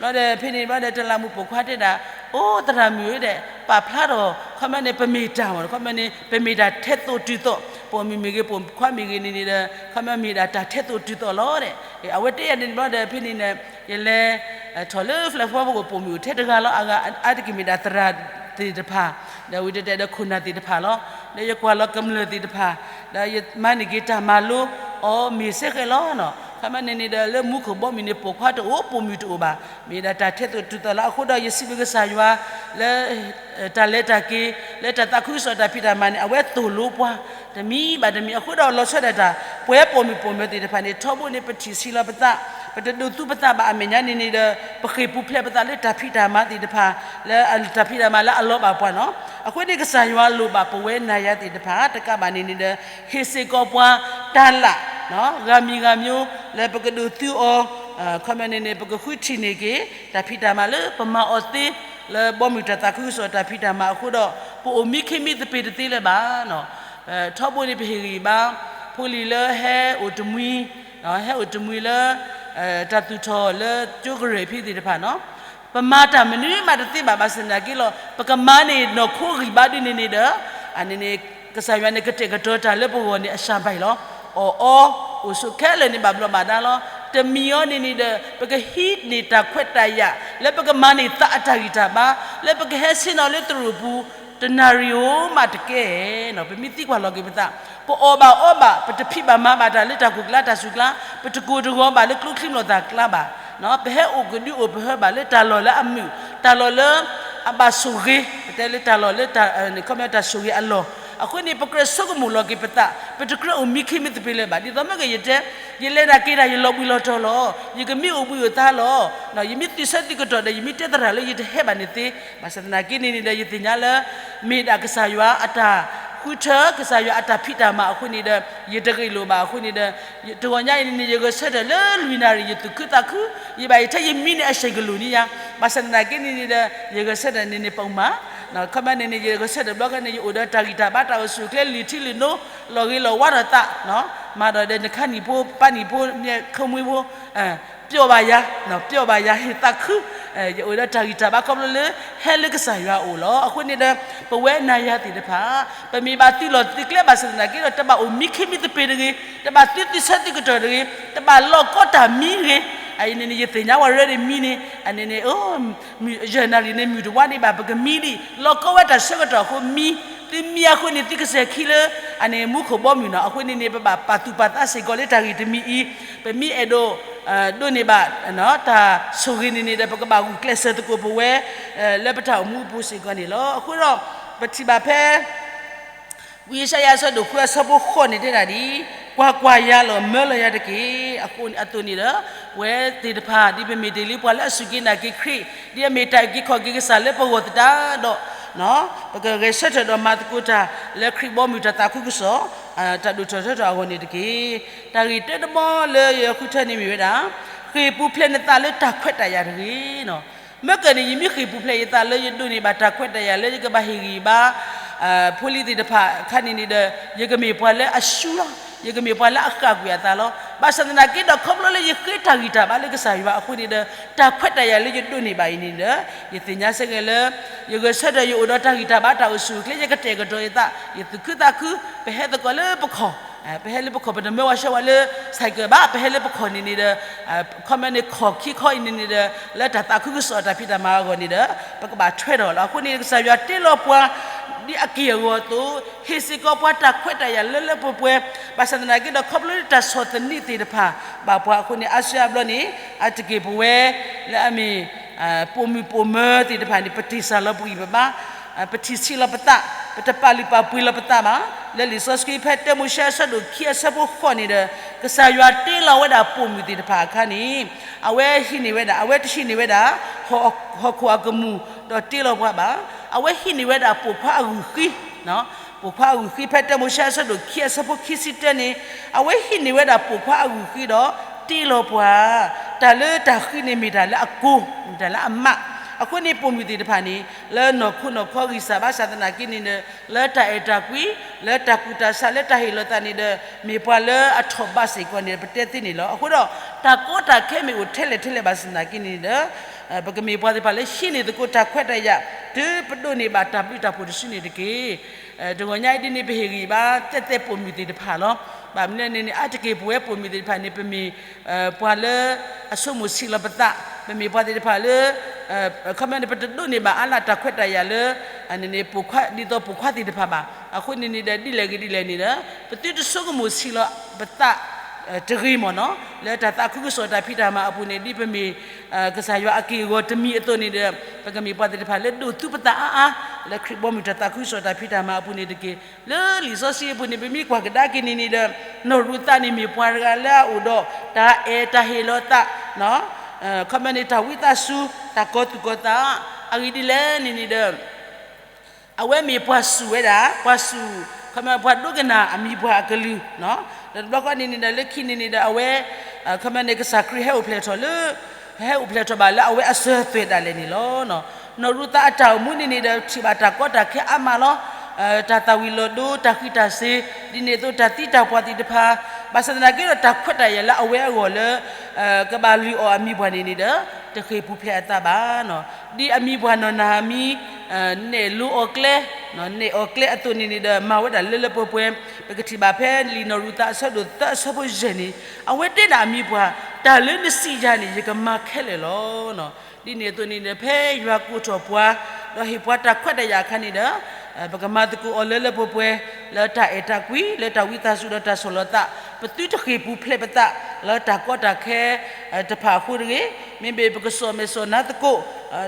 ဘျီဒီး ဖဲန့ၣ်ဘျီဒီး တလးမူးပိာ်ခွါတဲဒၣ်, အိ သရၣ်မုၣ်ဧၢဒဲး, ပာ်ဖျါထီၣ် ခီပညီန့ၣ် ပမ့ၢ်တၢ်မ့ၢ် ခီပညီန့ၣ် ပမ့ၢ်တၢ်ထဲသိးတုၤသိး, ပိာ်မုၣ်မ့ၢ်ဂ့ၤ ပိာ်ခွါမ့ၢ်ဂ့ၤန့ၣ်န့ၣ်ဒီး ခီပညီမ့ၢ်ဒၣ်တၢ်ထဲသိးတုၤသိးလီၤဒဲး. အဝဲတဲယၤန့ၣ်ဘျီဒီး ဖဲန့ၣ်န့ၣ် ယလဲၤထီၣ်လၢ platform ပူၤ ပိာ်မုၣ်အိၣ်ထဲတဂၤလီၤ. အဂၤအါတက့ၢ်မ့ၢ်ဒၣ်သရၣ်သ့ၣ်တဖၣ်, ဒီးဝံၤတဲတဲဒီးခိၣ်နၢ်သ့ၣ်တဖၣ်လီၤ. ဒီးယကွၢ်လီၤကမျၢၢ်သ့ၣ်တဖၣ်, ဒီးယမၤန့ၢ်က့ၤတၢ်မၤလိအီၤမ့ၢ်စ့ၢ်ကီးလီၤ. ခီပညီန့ၣ်န့ၣ်ဒီး လၢမူခိၣ်ဘီမုၢ်န့ၣ် ပိာ်ခွါတအိၣ် ပိာ်မုၣ်တအိၣ်ဘၣ်, မ့ၢ်ဒၣ်တၢ်ထဲသိးတုၤသိးလီၤ. အဃိဒီး ယစံးဘျုးကစၢ်ယွၤလၢ တၢ်လဲၤတၢ်က့ၤ လၢတၢ်သးခုကစီၣ်တၢ်ဖံးတၢ်မၤန့ၣ် အဝဲသိၣ်လိပှၤ တမံၤဘၣ်တမံၤ. အဃိဒီးလီၤဆီဒၣ်တၢ် ပဝဲပိာ်မုၣ်ပိာ်မၢၤသ့ၣ်တဖၣ်န့ၣ် ထီဘိန့ၣ် ပထံၣ်ဆံးလီၤပသး, ပတဒိးသူပသးဘၣ်. အမဲာ်ညါန့ၣ်န့ၣ်ဒီး ပဃ့ၢ်ပူၤဖျဲးပသးလၢတၢ်ဖံးတၢ်မၤသ့ၣ်တဖၣ်, လၢတၢ်ဖံးတၢ်မၤလၢအလီၤဘၣ်ပှၤနီၤ. အဃိန့ၣ် ကစၢ်ယွၤလိၣ်ဘၣ်ပဝဲနၤယၤသ့ၣ်တဖၣ် တကးဘၣ်န့ၣ်န့ၣ်ဒီး ဟ့ၣ်စ့ၢ်ကီးပှၤတၢ်လၢ် ဂၤမံၤဂၤမံၤ လၢပကဒိးသူအီၤ, ခီပညီန့ၣ်န့ၣ် ပကဃုထံၣ်န့ၢ်က့ၤ တၢ်ဖံးတၢ်မၤလၢပမၤအီၤသ့ လၢဘီမုၢ်တၢ်သးခုကစီၣ်တၢ်ဖံးတၢ်မၤအဃိဒီး ပအိၣ်မံခ့မံသပ့ၤတသ့လၢၤဘၣ်. ထီဘိန့ၣ် ပဟ့ၣ်ဂံၢ်ဘါ ဖိလံၤလၢဟဲအိၣ်တမှံၤ, ဟဲအိၣ်တမှံၤလၢ တၢ်သူၣ်ထီၣ်လၢကၠိကရၢၢ်ဖဲသ့ၣ်တဖၣ်နီၤ, ပမၤတၢ်မနုၤမးတသ့ဘၣ်. ဘၣ်ဆၣ်သနာ်က့လီၤ ပကမၤန့ၢ်နီၢ်ခိဂံၢ်ဘါဒ်န့ၣ်န့ၣ်ဒီး အန့ၣ်န့ၣ် ကစၢ်ယွၤန့ၣ် ကတဲာ်ကတီၤတၢ်လၢပဂီၢ်န့ၣ် အစှၤဘၣ်အံၤလီၤ. အီၣ်အီ အိၣ်ဆူၣ်ခဲလၢာ်န့ၣ် ဘၣ်ဘျီးဘၣ်ဒါလီၤ. တမံၤအီၤန့ၣ်န့ၣ်ဒီး ပကဟံးန့ၢ်တၢ်ခွဲးတၢ်ယာ် လၢပကမၤန့ၢ်သးအတၢ်ဂံၢ်တၢ်ဘါ, လၢပကဟဲဆ့ၣ်နီၤလၢသရိာ်ပူၤ တနၣ်ရံၣ်ဧိၤမးတကဲနီၤ. ပမ့ၢ်သံကွၢ်လီၤက့ၤပသး, ပအီၣ်ဘၣ်အီဘၣ်, ပတဖံးဘၣ်မၤဘၣ်တၢ်လၢတၢ်ခိၣ်ကျါတၢ်စူၣ်ကျါ, ပတကိၢ်တဂီၤဘၣ်လၢကျိချံမျိာ်သၣ်ကျါဘၣ်, ပဟဲအိၣ်ကဒုအိၣ်ပဟၢဘၣ်လၢတၢ်လီၢ်လၢအမုာ်, တၢ်လီၢ်လၢ အဘၣ်ဆိၣ်ဂ့ၤ, ပတဲလၢတၢ်လီၢ်လၢ ခီပညီတၢ်ဆိၣ်ဂ့ၤအလီၢ်, အဃိန့ၣ် ပကြၢးဆိကမိၣ်လီၤက့ၤပသး, ပတကြၢးအိၣ်မံခ့မံသပ့ၤလၢၤဘၣ်. ဒ်သိးမ့ၢ်ကယတဲ, ယလဲၤတၢ်က့ၤတၢ် ယလီၤဘှံးလီၤတီၤလီၤ, ယကမံအိၣ်ဘှံးအိၣ်သါလီၤ, ယမ့ၢ်သုးဆၢသုးကတီၢ်ဒီး ယမ့ၢ်တဲသရၣ်လၢယတဟဲဘၣ်န့ၣ်သ့, ဘၣ်ဆၣ်သနာ်က့န့ၣ်န့ၣ်ဒီး ယသ့ၣ်ညါလၢ မ့ၢ်ဒၣ်ကစၢ်ယွၤအတၢ်ဃုထၢ ကစၢ်ယွၤအတၢ်ဖံးတၢ်မၤအဃိန့ၣ်ဒီး ယတဂ့ၢ်လိာ်ဘၣ်အဃိန့ၣ်ဒီး တဂီၤညါအံၤန့ၣ်န့ၣ် ယဂဲၤဆၢထၢၣ်လၢလွံၢ်နၣ်ရံၣ် ယသူၣ်ခုသးခု, ယဘၣ်ယထဲယမံန့ၣ် အဆံးကလိာ်န့ၣ်ယါ, ဘၣ်ဆၣ်သနာ်က့န့ၣ်န့ၣ်ဒီး ယဂဲၤဆၢထၢၣ်န့ၣ်န့ၣ် ပမၤ ခီပညီန့ၣ်န့ၣ် ယဂဲၤဆၢထၢၣ်တဘျီဃီန့ၣ် ယအိၣ်ဒီးတၢ်ဂံၢ်တၢ်ဘါတၢ်အိၣ်ဆူၣ်အိၣ်ချ့ လံာ်ထံလံာ်နိ လီၤဂ့ၤလီၤဝါထီၣ်သး, မၤဒီးဒီးနခါနံၣ်ဖိ ပၢ်နံၣ်ဖိ မ့ၢ်ခီမွ့ဖိ ပျီဘၣ်ယၤ, ပျီဘၣ်ယၤ ဟ့ၣ်သးခု, ယအိၣ်ဒီးတၢ်ဂံၢ်တၢ်ဘါခီဖျိလၢ ဟဲလၢကစၢ်ယွၤအအိၣ်လီၤ. အဃိန့ၣ်ဒီး ပဝဲနၤယၤသ့ၣ်တဖၣ် ပမ့ၢ်ဘၣ်သုးလီၢ်သုးကျဲဘၣ်ဆၣ်သနာ်က့ဒီး တဘၣ်အိၣ်မံခ့မံသပ့ၤတဂ့ၤ, တဘၣ်သုးသုးဆၢသုးကတီၢ်တဂ့ၤ, တဘၣ်လီၢ်ကီတၢ်မံဂ့ၤ, အအံၤန့ၣ်န့ၣ် ယသ့ၣ်ညါဝဲရဲဒၣ်မံန့ၣ် အန့ၣ်န့ၣ် ယဲၢ်နၣ်ရံၣ်န့ၣ် မုၢ်တဝါဒံးဘၣ် ပကမံဒံး လီၢ်ကီဝဲတၢ်ဆၢကတီၢ်အဃိမံ, သုမံအဃိန့ၣ် သုကစဲၤခံလၢ အန့ၣ်မူခိၣ်ဘီမုၢ်နီၤ. အဃိန့ၣ်န့ၣ် ပဘၣ်ပာ်သူၣ်ပာ်သးစ့ၢ်ကီးလၢတၢ်ဂ့ၢ်တမံၤအံၤ, ပမ့ၢ်အဲၣ်ဒိး ဒိးန့ၢ်ဘၣ် တၢ်ဆိၣ်ဂ့ၤန့ၣ်န့ၣ်ဒီး ပကဘၣ်ဂုာ်ကျဲးစၢးသကိးပဝဲ လၢပတၢ်အိၣ်မူအပူၤစ့ၢ်ကီးန့ၣ်လီၤ. အဃိဒီး ပထံၣ်ဘၣ်ဖဲ ဝံယၡါယၤအဆၢဒိၣ်ဃုအဆၢဖိဃိးန့ၣ်တဲဒၣ်ဒ်အံၤ, ကွၢ်ကွၢ်, ယၤလီၤ, မၢလီၤယၤတက့ၢ်. အဃိန့ၣ်အသိးန့ၣ်ဒီး ပဝဲသ့ၣ်တဖၣ် ဒ်ပမ့ၢ်တ့ၢ်လံပှၤလၢအစူၢ်က့ၤနာ်က့ၤခရံာ်, ဒ်အမ့ၢ်တၢ်အုၣ်က့ၤခီၣ်က့ၤကစၢ်လၢပဂီၢ်သတးဒီး ပကဂဲၤဆၢထၢၣ်ဒီးမၤသကိးတၢ် လၢခရံာ်ဘီမုၢ်တၢ်သးခုကစီၣ် တၢ်ဒိၣ်ထီၣ်ထီထီၣ်အဂီၢ်န့ၣ်တက့ၢ်. တၢ်ဂ့ၢ်တၢတဘီလၢယဃုထၢန့ၣ်မ့ၢ်ဝဲဒၣ်, ဃ့ၢ်ပူၤဖျဲးနသးလၢတၢ်ခွဲးတၢ်ယာ်တဂ့ၤ. မ့ၢ်ကန့ၣ် ယမ့ၢ်ဃ့ၢ်ပူၤဖျဲးယသးလၢယဒိးန့ၢ်ဘၣ်တၢ်ခွဲးတၢ်ယာ်လၢယကဘၣ်ဟ့ၣ်ဂံၢ်ဘါ ဖိလံၤသ့ၣ်တဖၣ်အခါန့ၣ်န့ၣ်ဒီး ယကမ့ၢ်ပှၤလၢအရှုံးလီၤ. ယကမ့ၢ်ပှၤလၢအဃၣ်ကွံာ်အသးလီၤ. ဘၣ်ဆၣ်သနာ်က့ဒီး ခီဖျိလၢယဃ့တၢ်ဂံၢ်တၢ်ဘါလၢကစၢ်ယွၤအဃိန့ၣ်ဒီး တၢ်ခွဲးတၢ်ယာ်လၢယဒိးန့ၢ်ဘၣ်အံၤန့ၣ်ဒီး ယသ့ၣ်ညါစ့ၢ်ကီးလၢ ယဂဲၤဆၢထၢၣ် ယအိၣ်ဒီးတၢ်ဂံၢ်တၢ်ဘါတၢ်အိၣ်ဆူၣ်အိၣ်ချ့ ယကတဲာ်ကတီၤယသး ယသူၣ်ခုသးခု ပဟဲသကိးလၢပခီၣ်, ပဟဲလၢပခီၣ် ပတမၢဝဲဆှၢဝဲလၢ ဆိုင်ကယ် ဘၣ်, ပဟဲလၢပခီၣ်န့ၣ်န့ၣ်ဒီး ခီပညီန့ၣ် ခီၣ်ခံခီအံၤန့ၣ်န့ၣ်ဒီး လၢတၢ်သးခုကစီၣ်တၢ်ဖံးတၢ်မၤအဂီၢ်န့ၣ်ဒီး ပကဘၣ်ထွဲဒီးလီၤ. အဃိန့ၣ် ကစၢ်ယွၤတ့လီၤပှၤ ဒ်အက့ၢ်အဂီၤအသိး ဟ့ၣ်စ့ၢ်ကီးပှၤတၢ်ခွဲးတၢ်ယာ်လၢလၢပှဲၤပှဲၤ, ဘၣ်ဆၣ်သနာ်က့ဒီး ခီဖျိလၢတၢ်ဆီၣ်သနံးသ့ၣ်တဖၣ် ဘၣ်ပှၤအဃိန့ၣ် အါစုအါဘျီန့ၣ် အါတက့ၢ်ပဝဲ လၢအမ့ၢ် ပိာ်မုၣ်ပိာ်မၢၤသ့ၣ်တဖၣ်န့ၣ် ပတ့ၢ်စၢ်လီၤပဂံၢ်ပဘါ, ပထံၣ်ဆံးလီၤပသး, ပတပာ်လုၢ်ပာ်ပှ့ၤလီၤပသးဘၣ်. လၢလံာ်စီဆှံဖဲတၢမိၤၡ့အဆၢဒိၣ်ခံအဆၢဖိဃိးန့ၣ်ဒီး ကစၢ်ယွၤတ့လီၤဝဲဒၣ်ပိာ်မုၣ်သ့ၣ်တဖၣ်အခါန့ၣ် အဝဲဟံးန့ၢ်ဝဲဒၣ်, အဝဲတဟံးန့ၢ်ဝဲဒၣ် ဟီၣ်ခိၣ်အကမူၣ်ဒီးတ့လီၤပှၤဘၣ်. အဝဲဟံးန့ၢ်ဝဲဒၣ်ပိာ်ခွါအဂုၢ်ဃံ, ပိာ်ခွါအဂုၢ်ဃံ ဖဲတၢမိၤၡ့အဆၢဒိၣ်ခံအဆၢဖိခံဆံတၢန့ၣ် အဝဲဟံးန့ၢ်ဝဲဒၣ်ပိာ်ခွါအဂုၢ်ဃံဒီး တ့လီၤပှၤ, တၢ်လၢတၢ်ဃံန့ၣ်မ့ၢ်တၢ်လၢအကိ, မ့ၢ်တၢ်လၢအမး. အဃိန့ၣ်ပိာ်မုၣ်သ့ၣ်တဖၣ်န့ၣ် လၢနီၢ်ခိနီၢ်ခီဂံၢ်စၢ်ဘၣ်ဆၣ်သနာ်က့န့ၣ်ဒီး လၢတၢ်အဲၣ်တၢ်ကွံ, လၢတၢ်ကူၣ်တၢ်ဆး, လၢတၢ်ဟ့ၣ်လီၤသးန့ၣ်ဒီး မ့ၢ်ပှၤလၢအထီၣ်ဘးစ့ၢ်ကီးန့ၣ် ပတဲသ့န့ၣ်လီၤ. အဃိဒီး တၢ်ကီတၢ်ခဲမ့ၢ်အိၣ်ထဲလဲၣ်ထဲလဲၣ်ဘၣ်ဆၣ်သနာ်က့န့ၣ်ဒီး ပကမ့ၢ်ပှၤသ့ၣ်တဖၣ်လၢဟံးန့ၢ်သကိးတၢ်ခွဲးတၢ်ယာ် တုၤပဒိးန့ၢ်ဘၣ်တၢ်ဘျုးတၢ်ဖှိၣ်တစုန့ၣ်တက့ၢ်. တဂီၤညါအံၤဒ်န့ၣ် ပဟ့ၣ်ဂံၢ်ဘါတဲတဲပိာ်မုၣ်သ့ၣ်တဖၣ်လီၤ. ဘၣ်မနုၤလဲၣ်န့ၣ်န့ၣ် အါတက့ၢ်ပဝဲပိာ်မုၣ်သ့ၣ်တဖၣ်န့ၣ် ပမ့ၢ်ပှၤလၢအဆိကမိၣ်ဆံးလီၤပသး, ပမ့ၢ်ပှၤသ့ၣ်တဖၣ်လၢ ခီပညီန့ၣ် ပတဒိးန့ၢ်ဘၣ်အါလၢတၢ်ခွဲးတၢ်ယာ်လၢ ဒ်သိးပိာ်ခွါသ့ၣ်တဖၣ်ဘၣ်. အဃိန့ၣ်န့ၣ်ဒီး ဒ်လဲၣ်ဂ့ၤဒ်လဲၣ်န့ၣ်ဒီး ပသုတဆိကမိၣ်ဆံးလီၤပသးတဂ့ၤမ့ၢ်နီၤ. လၢတၢ်သးခုကစီၣ်တၢ်ဖံးတၢ်မၤအပူၤန့ၣ် ဒ်ပမ့ၢ် ကစၢ်ယွၤအက့ၢ်အဂီၤတမံၤအသိးန့ၣ်ဒီး ပကမ့ၢ်ပှၤသ့ၣ်တဖၣ်လၢဒိးသူပသးအါအါ လၢခရံာ်ဘီမုၢ်တၢ်သးခုကစီၣ်တၢ်ဖံးတၢ်မၤအပူၤန့ၣ်တက့ၢ်. လၢလံာ်စီဆှံအပူၤန့ၣ် ပမ့ၢ်ကွၢ်ကဒါက့ၤန့ၣ်န့ၣ်ဒီး နီၢ်ရူၤသးန့ၣ်မ့ၢ်ပှၤတဂၤလၢအအိၣ်ဒီး တၢ်အဲၣ်တၢ်ဟ့ၣ်လီၤသး ခီပညီန့ၣ် တၢ်ဝံသးစူၤ တၢ်ကီၤသူၣ်ကီၤသး အဂ့ၢ်ဒ်လဲၣ်န့ၣ်န့ၣ်ဒီး အဝဲမ့ၢ်ပှၤစူၢ်ဝဲဒၣ် ပှၤစူၢ် ခီပညီ ပှၤဒိကနၣ်အမံၤပှၤအကလုၢ်, ဒီးတဘျီဃီန့ၣ်န့ၣ်ဒီး လၢခံန့ၣ်န့ၣ်ဒီး အဝဲ ခီပညီန့ၣ် ကစၢ်ခရံာ်ဟဲအိၣ်ဖျဲၣ်ထီၣ်လၢ ဟဲအိၣ်ဖျဲၣ်ထီၣ်ဘၣ်လၢအဝဲအစၢၤအသွဲၣ်ဒၣ်လဲာ်န့ၣ်လီၤ. နီၢ်ရူၤသးအတၢ်အိၣ်မူန့ၣ်န့ၣ်ဒီး ထံၣ်ဘၣ်တၢ်ကီတၢ်ခဲအါမးလီၤ. တၢ်သၣ်ဝံၤလီၤဒိ တၢ်ဃံးတၢ်စ့ၤ ဒ်န့ၣ်အသိးတၢ်သံတၢ်ပှၢ်သ့ၣ်တဖၣ်, ဘၣ်ဆၣ်သနာ်က့ဒီး တၢ်ခွဲးတၢ်ယာ်လၢအဝဲအဂီၢ်လၢ ကဘၣ်လုၢ်အီၣ်အမံၤပှၢ်န့ၣ်န့ၣ်ဒီး တဃ့ၢ်ပူၤဖျဲးအသးဘၣ်. ဒ်အမံၤပှၢ်နီၢ်နၤအမံၤ နဲၣ်လိအီၤကျဲ, နဲၣ်အီၤကျဲအသိးန့ၣ်န့ၣ်ဒီး မၤဝဲဒၣ်လၢလၢပှဲၤပှဲၤ, ပကထံၣ်ဘၣ်ဖဲလံာ်နီၢ်ရူၤသးအဆၢဒိၣ်သၢအဆၢဖိယဲၢ်န့ၣ် အဝဲတဲဒၣ်အမံၤပှၢ် တၢ်လၢနစံးယၤန့ၣ် ယကမၤခဲလၢာ်လီၤ. ဒ်န့ၣ်အသိးန့ၣ်ဒီး ဖဲယွၤကိးထီၣ်ပှၤ ဒီးဟ့ၣ်ပှၤတၢ်ခွဲးတၢ်ယာ်အခါန့ၣ်ဒီး ပကမၤသကိးအီၤလၢလၢပှဲၤပှဲၤ လၢတၢ်အဲၣ်တၢ်ကွံ လၢတၢ်ဝံသးစူၤဒီးတၢ်ဆီၣ်လီၤသး, ပသုတဃ့ၢ်ပူၤဖျဲးပသး လၢတၢ်ကီတၢ်ခဲတဖၣ်အဃိတဂ့ၤ, မ့မ့ၢ်ပကစိာ်မဲာ်စိာ်နါသကိး,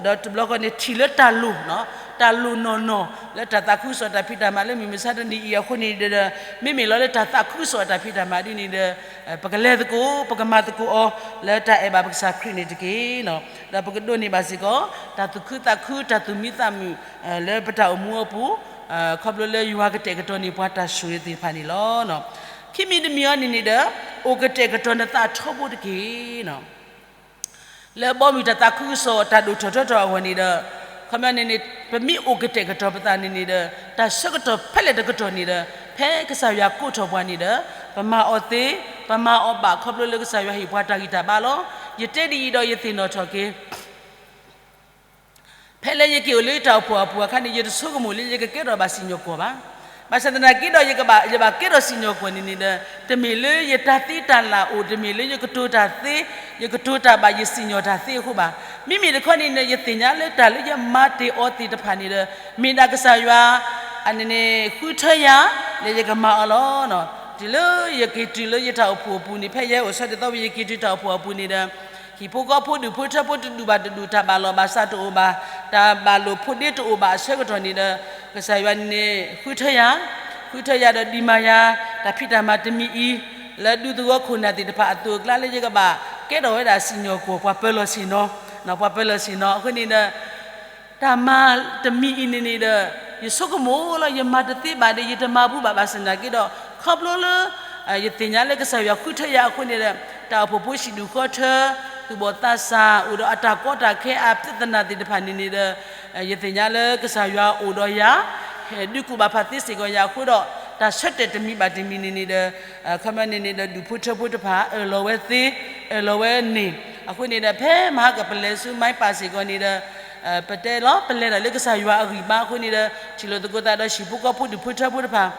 ဒီးတဘျီဃီန့ၣ် ထံၣ်လၢတၢ်လိၣ်, တၢ်လိၣ်နီၢ်နီၢ် လၢတၢ်သးခုကစီၣ်တၢ်ဖံးတၢ်မၤလၢမုၢ်မဆါတနံၤအံၤအဃိန့ၣ်ဒီး မ့မ့ၢ်လီၤလၢတၢ်သးခုကစီၣ်တၢ်ဖံးတၢ်မၤဒ်န့ၣ်ဒီး ပကလဲၤသကိး ပကမၤသကိးအီၤ လၢတၢ်အဲၣ်ဘၣ်ပကစၢ်ခရံာ်န့ၣ်တက့ၢ်. ဒီးပကဒိးန့ၢ်ဘၣ်စ့ၢ်ကီး တၢ်သူၣ်ခုသးခု တၢ်သူၣ်မံသးမုာ် လၢပတၢ်အိၣ်မူအပူၤ, ခီဖျိလၢယွၤကတဲာ်ကတီၤန့ၢ်ပှၤတၢ်ဆိၣ်ဂ့ၤသ့ၣ်တဖၣ်န့ၣ်လီၤ. ခံမံၤတမံၤအံၤန့ၣ်န့ၣ်ဒီး အိၣ်ကတဲာ်ကတီၤနသးထီဘိတက့ၢ်. လၢဘီမုၢ်တၢ်သးခုကစီၣ်တၢ်ဒိၣ်ထီၣ်ထီထီၣ်အဂီၢ်န့ၣ်ဒီး ခီပညီန့ၣ်န့ၣ် ပမ့ၢ်အိၣ်ကတဲာ်ကတီၤပသးန့ၣ်န့ၣ်ဒီး တၢ်ဆၢကတီၢ်ဖဲလဲၣ်တကတီၢ်န့ၣ်ဒီး ဖဲကစၢ်ယွၤကိးထီၣ်ပှၤန့ၣ်ဒီး ပမၤအီၤသ့, ပမၤအီၤဘၣ်ခီဖျိလၢကစၢ်ယွၤဟ့ၣ်ပှၤတၢ်ဂံၢ်တၢ်ဘါလီၤ. ယတဲဒ်အံၤဒီးယသ့ၣ်နီၣ်ထီၣ်က့ၤ ဖဲလၢယက့ၤအိၣ်လၢယတၢ်အိၣ်ဖှိၣ်အပူၤအခါန့ၣ် ယတဆိကမိၣ်လၢယကကဲထီၣ်ဘၣ်စံၣ်ညီၣ်ကွီၢ်ဘၣ်. ဘၣ်ဆၣ်သနာ်က့ဒီး ယဘၣ်ကဲထီၣ်စံၣ်ညီၣ်ကွီၢ်န့ၣ်န့ၣ်ဒီး တမ့ၢ်လၢယတၢ်သ့တၢ်လၢ်အိၣ်, တမ့ၢ်လၢယကတိၤတၢ်သ့, ယကတိၤတၢ်ဘၣ် ယစံၣ်ညီၣ်တၢ်သ့အဃိဘၣ်. မ့မ့ၢ်တခီန့ၣ်န့ၣ် ယသ့ၣ်ညါလၢတၢ်လၢယမၤတ့ၢ်အီၤသ့ၣ်တဖၣ်န့ၣ်ဒီး မ့ၢ်ဒၣ်ကစၢ်ယွၤ အန့ၣ်န့ၣ် ဃုထၢယၤ လၢယကမၤအီၤလီၤ. တုၤလၢယက့ၤတုၤလၢယတၢ်အိၣ်ဖှိၣ်အပူၤန့ၣ် ဖဲယဟဲအိၣ်ဆၢဒ်သိးဝဲယက့ၤတုၤတၢ်အိၣ်ဖှိၣ်အပူၤန့ၣ်ဒီး ဟံၣ်ဖိဃီဖိဒူၣ်ဖိထၢဖိတဒူၣ်ဘၣ်တဒူၣ် တၢ်ဘၣ်လိာ်ဘၣ်စးတအိၣ်ဘၣ်, တၢ်ဘၣ်လိာ်ဖိးဒ့တအိၣ်ဘၣ်အဆၢကတီၢ်န့ၣ်ဒီး ကစၢ်ယွၤန့ၣ် ဃုထၢယၤ, ဃုထၢယၤဒီးဒံးမၤယၤ တၢ်ဖံးတၢ်မၤတမံၤအံၤ လၢဒူသဝီခိၣ်နၢ်သ့ၣ်တဖၣ်အသိးအကျါလၢယကဘၣ်ကဲထီၣ်ဝဲဒၣ်စံၣ်ညီၣ်ကွီၢ် ပှၤပၢၤလီၢ်ဆ့ၣ်နီၤ, ပှၤပၢၤလီၢ်ဆ့ၣ်နီၤ. အဃိန့ၣ်ဒီး တၢ်မၤတမံၤအံၤန့ၣ်န့ၣ်ဒီး ယဆိကမိၣ်လီၤ ယမၤတသ့ဘၣ်ဒီး ယတမၤဘူးဘၣ် ဘၣ်ဆၣ်သနာ်က့ဒီး ခီဖျိလၢ ယသ့ၣ်ညါလၢကစၢ်ယွၤဃုထၢယၤအဃိန့ၣ်ဒီး တၢ်အိၣ်ဖှိၣ်ဖိဟံၣ်ဒူၣ်ဃီထၢ သူၣ်ဘီၣ်သးစၢ် အိၣ်ဒီးအတၢ်ကီတၢ်ခဲ အပြဿနာသ့ၣ်တဖၣ်န့ၣ်န့ၣ်ဒီး ယသ့ၣ်ညါလၢကစၢ်ယွၤအိၣ်ဒီးယၤ ဟဲဒုးကူၣ်ဘၣ်ဖးသ့စ့ၢ်ကီးယၤအဃိဒီး တၢ်ဆၢတဲာ်တမံၤဘၣ်တမံၤန့ၣ်န့ၣ်ဒီး ခီပညီန့ၣ်န့ၣ်ဒီး ဒူၣ်ဖိထၢဖိတဖၣ် အၢၣ်လီၤဝဲသ့ အၢၣ်လီၤဝဲန့ၣ် အဃိန့ၣ်ဒီး ဖဲမဟါကပလဲၤဆူ မိုင်းပါ စ့ၢ်ကီးန့ၣ်ဒီး ပတဲလီၤ ပလဲၤဒၣ်လၢကစၢ်ယွၤအဂံၢ်ဘါအဃိန့ၣ်ဒီး ထံၣ်လိာ်သကိးသးဒီးဟံၣ်ဖိဃီဖိဒူၣ်ဖိထၢဖိတဖၣ်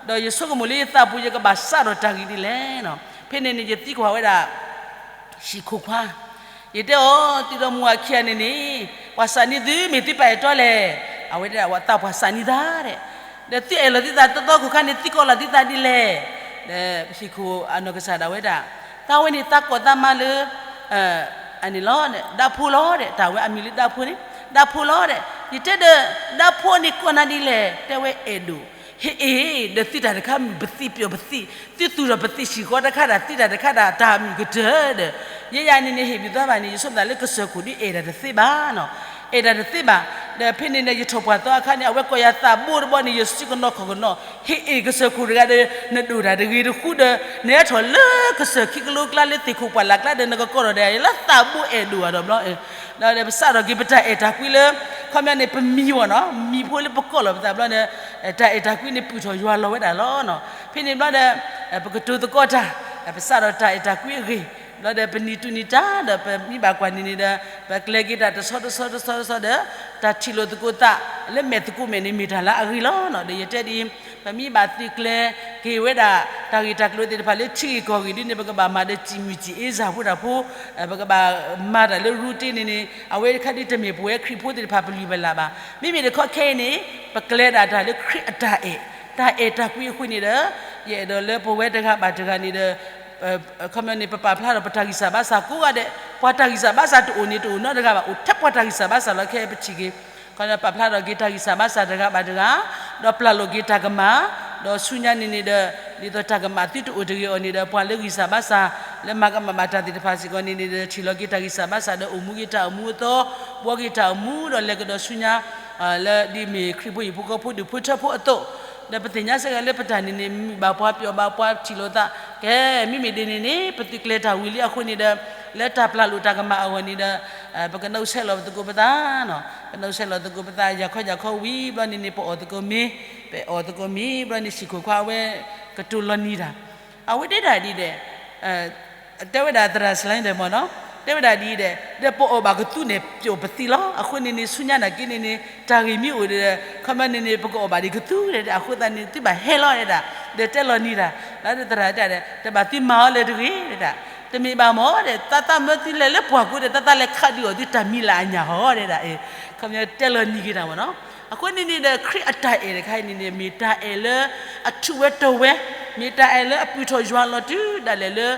ဒီးယဆိကမိၣ်လၢယသးပူၤ ယကဘၣ်စးထီၣ်တၢ်ဂ့ၢ်ဒ်လဲၣ်. ဖဲန့ၣ်န့ၣ် ယသံကွၢ်ဝဲဒၣ် ဟံၣ်ခိၣ်ခွါ ယတဲအီၤ သုဒီးမူအခံဂၤန့ၣ်န့ၣ် ပှၤစးနံၤသု မ့ၢ်သုပာ်အဲၣ်တီလဲၣ်. အဝဲဒၣ် သးပှၢ်စးနံၤသးဒဲး, ဒီးသုအဲၣ်လီၤသုသးတီတီခိၣ်ခါန့ၣ် သုကိးလီၤသုသးဒ်လဲၣ်. ဒီးဟံၣ်ခိၣ်အနီၢ်ကစၢ်ဒၣ်ဝဲဒၣ် သးဝဲန့ၣ် သးကိးသးမါလၢ အန့ၣ်လီၤ ဒၣ်ဖိလီၤဒဲး, တၢ်ဝဲအမံၤလၢဒၣ်ဖိန့ၣ် ဒၣ်ဖိလီၤဒဲး. ယတဲဒီး ဒၣ်ဖိန့ၣ်ကိးနၤဒ်လဲၣ်, တဲဝဲအဲၣ်ဒိၣ်. ဟ့ၣ်အ့ၣ် ဒီးသုတၢ်တခါမုၢ်ပသံၣ်ပျီၣ်ပသံၣ်, သုသူၣ်ထီၣ်ပသံၣ်ဆံၣ်ဃီတခါဒၣ် သုတၢ်တခါဒၣ် တၢ်မုၢ်ကတၢၢ်ဒီး ယဲယၤန့ၣ်န့ၣ် ဟ့ၣ်ဘျုးသးဘၣ်န့ၣ် ယဆိကမိၣ်သးလၢကစၢၢ်ခိၣ်ဒ်အဲၣ်ဒၣ်တသ့ဘၣ်နီၤ, အဲၣ်ဒၣ်တသ့ဘၣ်. ဒီးဖဲန့ၣ်ဒီး ယထီၣ်ပှၢ်သီအခါန့ၣ် အဝဲကိးယၤသးဘိတဘီန့ၣ် ယစုကနီၢ်ခီၣ်ကနီၢ် ဟ့ၣ်အ့ၣ်ကစၢၢ်ခိၣ်တဂၤဒီး နဒိၣ်တၢ်တဂ့ၤတဃူဒီး နဟဲထီၣ်လၢကစၢၢ်ခံကလိကျါလၢသ့ၣ်ခိၣ်ပှၢ်လၢ်ကျါဒီး နကကိးထီၣ်ဒီးယၤလၢသးဘိအဲၣ်ဒိၣ်အါဒီးဘျီ ဒီးပစးထီၣ်က့ၤပတၢ်အဲၣ်တၢ်ကွံလၢ ခီပညီန့ၣ် ပမံၤဝဲနီၤ မံၤဖိလၢပကိးလီၤပသးဘျီဒီး တၢ်အဲၣ်တၢ်ကွံန့ၣ် ပုၢ်ထီၣ်ယွၤလီၤဝဲဒၣ်လီၤ. ဖဲန့ၣ်ဘျီဒီး ပကတိၤသကိးတၢ် ပစးထီၣ်တၢ်အဲၣ်တၢ်ကွံအဂ့ၢ် ဘျီဒီးပနံၤတူၢ်နံၤတၢ်ဒီး ပမံဘၣ်ကွၢ်န့ၣ်န့ၣ်ဒီး ပကျဲၤက့ၤတၢ်တဆီတဆီတဆီတဆီဒီး တၢ်ထံၣ်လိာ်သကိးသး လၢမဲာ်သကိးမဲာ်န့ၣ် မ့ၢ်တၢ်လၢအဂ့ၤလီၤ. ဒီးယတဲဒ်အံၤ ပမံဘၣ်သုးကျဲၤက့ၤဝဲဒၣ် တၢ်ဂ့ၢ်တၢ်ကျိၤသ့ၣ်တဖၣ်လၢထံဂ့ၢ်ကီၢ်ဂ့ၢ်ဒ်န့ၣ် ပကဘၣ်မၤဒီးစံၣ်မုၢ်စံၣ်အ့စၢ်ဖိတၢ်ဖိ ပကဘၣ်မၤတၢ်လၢ routine န့ၣ်န့ၣ် အဝဲခါဒ်တမ့ၢ်ပဝဲခရံာ်ဖိသ့ၣ်တဖၣ်ပလုၢ်ပလၢ်ဘၣ်. မ့မ့ၢ်တခီခဲအံၤန့ၣ် ပကျဲၤဒၣ်တၢ်လၢခရံာ်အတၢ်အဲၣ် တၢ်အဲၣ်တၢ်ကွံအဃိန့ၣ်ဒီး ယအဲၣ်ဒိးလၢပဝဲတဂၤဘၣ်တဂၤန့ၣ်ဒီး ခီပညီန့ၣ် ပပာ်ဖျါထီၣ်ပတၢ်ဂံၢ်စၢ်ဘါစၢ်ကိးဂၤဒဲး ပှၤတၢ်ဂံၢ်စၢ်ဘါစၢ်တအိၣ်န့ၣ်တအိၣ်နီတဂၤဘၣ် အိၣ်ထဲပှၤတၢ်ဂံၢ်စၢ်ဘါစၢ်လီၤ. ခဲအံၤပထံၣ်က့ၤ ခီပညီပာ်ဖျါထီၣ်က့ၤတၢ်ဂံၢ်စၢ်ဘါစၢ်တဂၤဘၣ်တဂၤ ဒီးပျၢ်လိာ်က့ၤတၢ်ကမၣ် ဒီးဆူညါန့ၣ်န့ၣ်ဒီး ဒ်သိးတၢ်ကမၣ်သုတအိၣ်တဂ့ၤအီၤန့ၣ်ဒီး ပှၤလၢဂံၢ်စၢ်ဘါစၢ် လၢမၤကမၣ်ဘၣ်တၢ်သ့ၣ်တဖၣ်စ့ၢ်ကီးန့ၣ်န့ၣ်ဒီး ထံၣ်လီၤက့ၤတၢ်ဂံၢ်စၢ်ဘါစၢ်ဒီး အိၣ်မူက့ၤတၢ်အိၣ်မူအသီ ဘှီက့ၤတၢ်အိၣ်မူဒီးလဲၤကဒီးဆူညါ လၢဒ်မ့ၢ်ခရံာ်ဖိဟံၣ်ဖိဃီဖိဒူၣ်ဖိထၢဖိအသိး ဒီးပသ့ၣ်ညါစ့ၢ်ကီးလၢပတၢ်န့ၣ်န့ၣ် မုာ်ဘၣ်ပှၤပျီၣ်ဘၣ်ပှၤထံၣ်လိာ်သး ကဲ မ့မ့ၢ်ဒ်န့ၣ်န့ၣ် ပသုးကျဲၤတၢ်ဝံၤလံအဃိန့ၣ်ဒီး လၢတၢ်ပျၢ်လိာ်တၢ်ကမၣ်အဂီၢ်န့ၣ်ဒီး ပကနုတ်ဆဲးလီၤပသကိးပသး ပနုတ်ဆဲးလီၤသကိးပသး ယၤခီယၤခီဝံၤဘျီန့ၣ်န့ၣ် ပအီၣ်သကိးမ့ၤ ပအီၣ်သကိးမ့ၤဘျီန့ၣ် ဟံၣ်ခိၣ်ခွါအဝဲ ကတိၤလီၤနံၤတၢ် အဝဲတဲဒၣ်ဒ်ဒီး တဲဝဲဒၣ်သရၣ်စလါဒီးမ့ၢ်နီၤ တဲဝဲဒၣ်ဒ်ဒီး ဒီးပအီၣ်ဘၣ်ကသူန့ၣ် ပျီၣ်ပသံလီၤ. အဃိန့ၣ်န့ၣ် ဆူညါနာ်က့န့ၣ်န့ၣ် တၢ်ဂ့ၢ်မ့ၢ်အိၣ်ဒီး ခီပညီန့ၣ်န့ၣ် ပကအီၣ်ဘၣ်ဒံးကသူဒီး အဃိသတးန့ၣ် သုဘၣ်ဟဲလီၤဒဲဒၣ် ဒီးတဲလီၤနံၤတၢ် ဒီးသရၣ်တဲဒီး တဘၣ်သုမၤအီၤလၢၤတဂ့ၤဒဲဒၣ် တမ့ၢ်ဘၣ်မ့ၢ်ဒီး သးသးမၢသုလဲၤလၢပှၢ်ကိးဒီး သးသးလဲၤခးဒုးအီၤသုတၢ်မံၤလၢအညၣ်ဟီဒဲဒၣ် ခီပညီတဲလီၤနံၤက့ၤတၢ်မ့ၢ်နီၤ အဃိန့ၣ်န့ၣ်ဒီး ခရံာ်အတၢ်အဲၣ်တခါအံၤန့ၣ်န့ၣ် မ့ၢ်တၢ်အဲၣ်လၢအထူးဝဲတီၤဝဲ, မ့ၢ်တၢ်အဲၣ်လၢအပုၢ်ထီၣ်ယွၤလီၤတုၤဒၣ်လဲာ်လၢ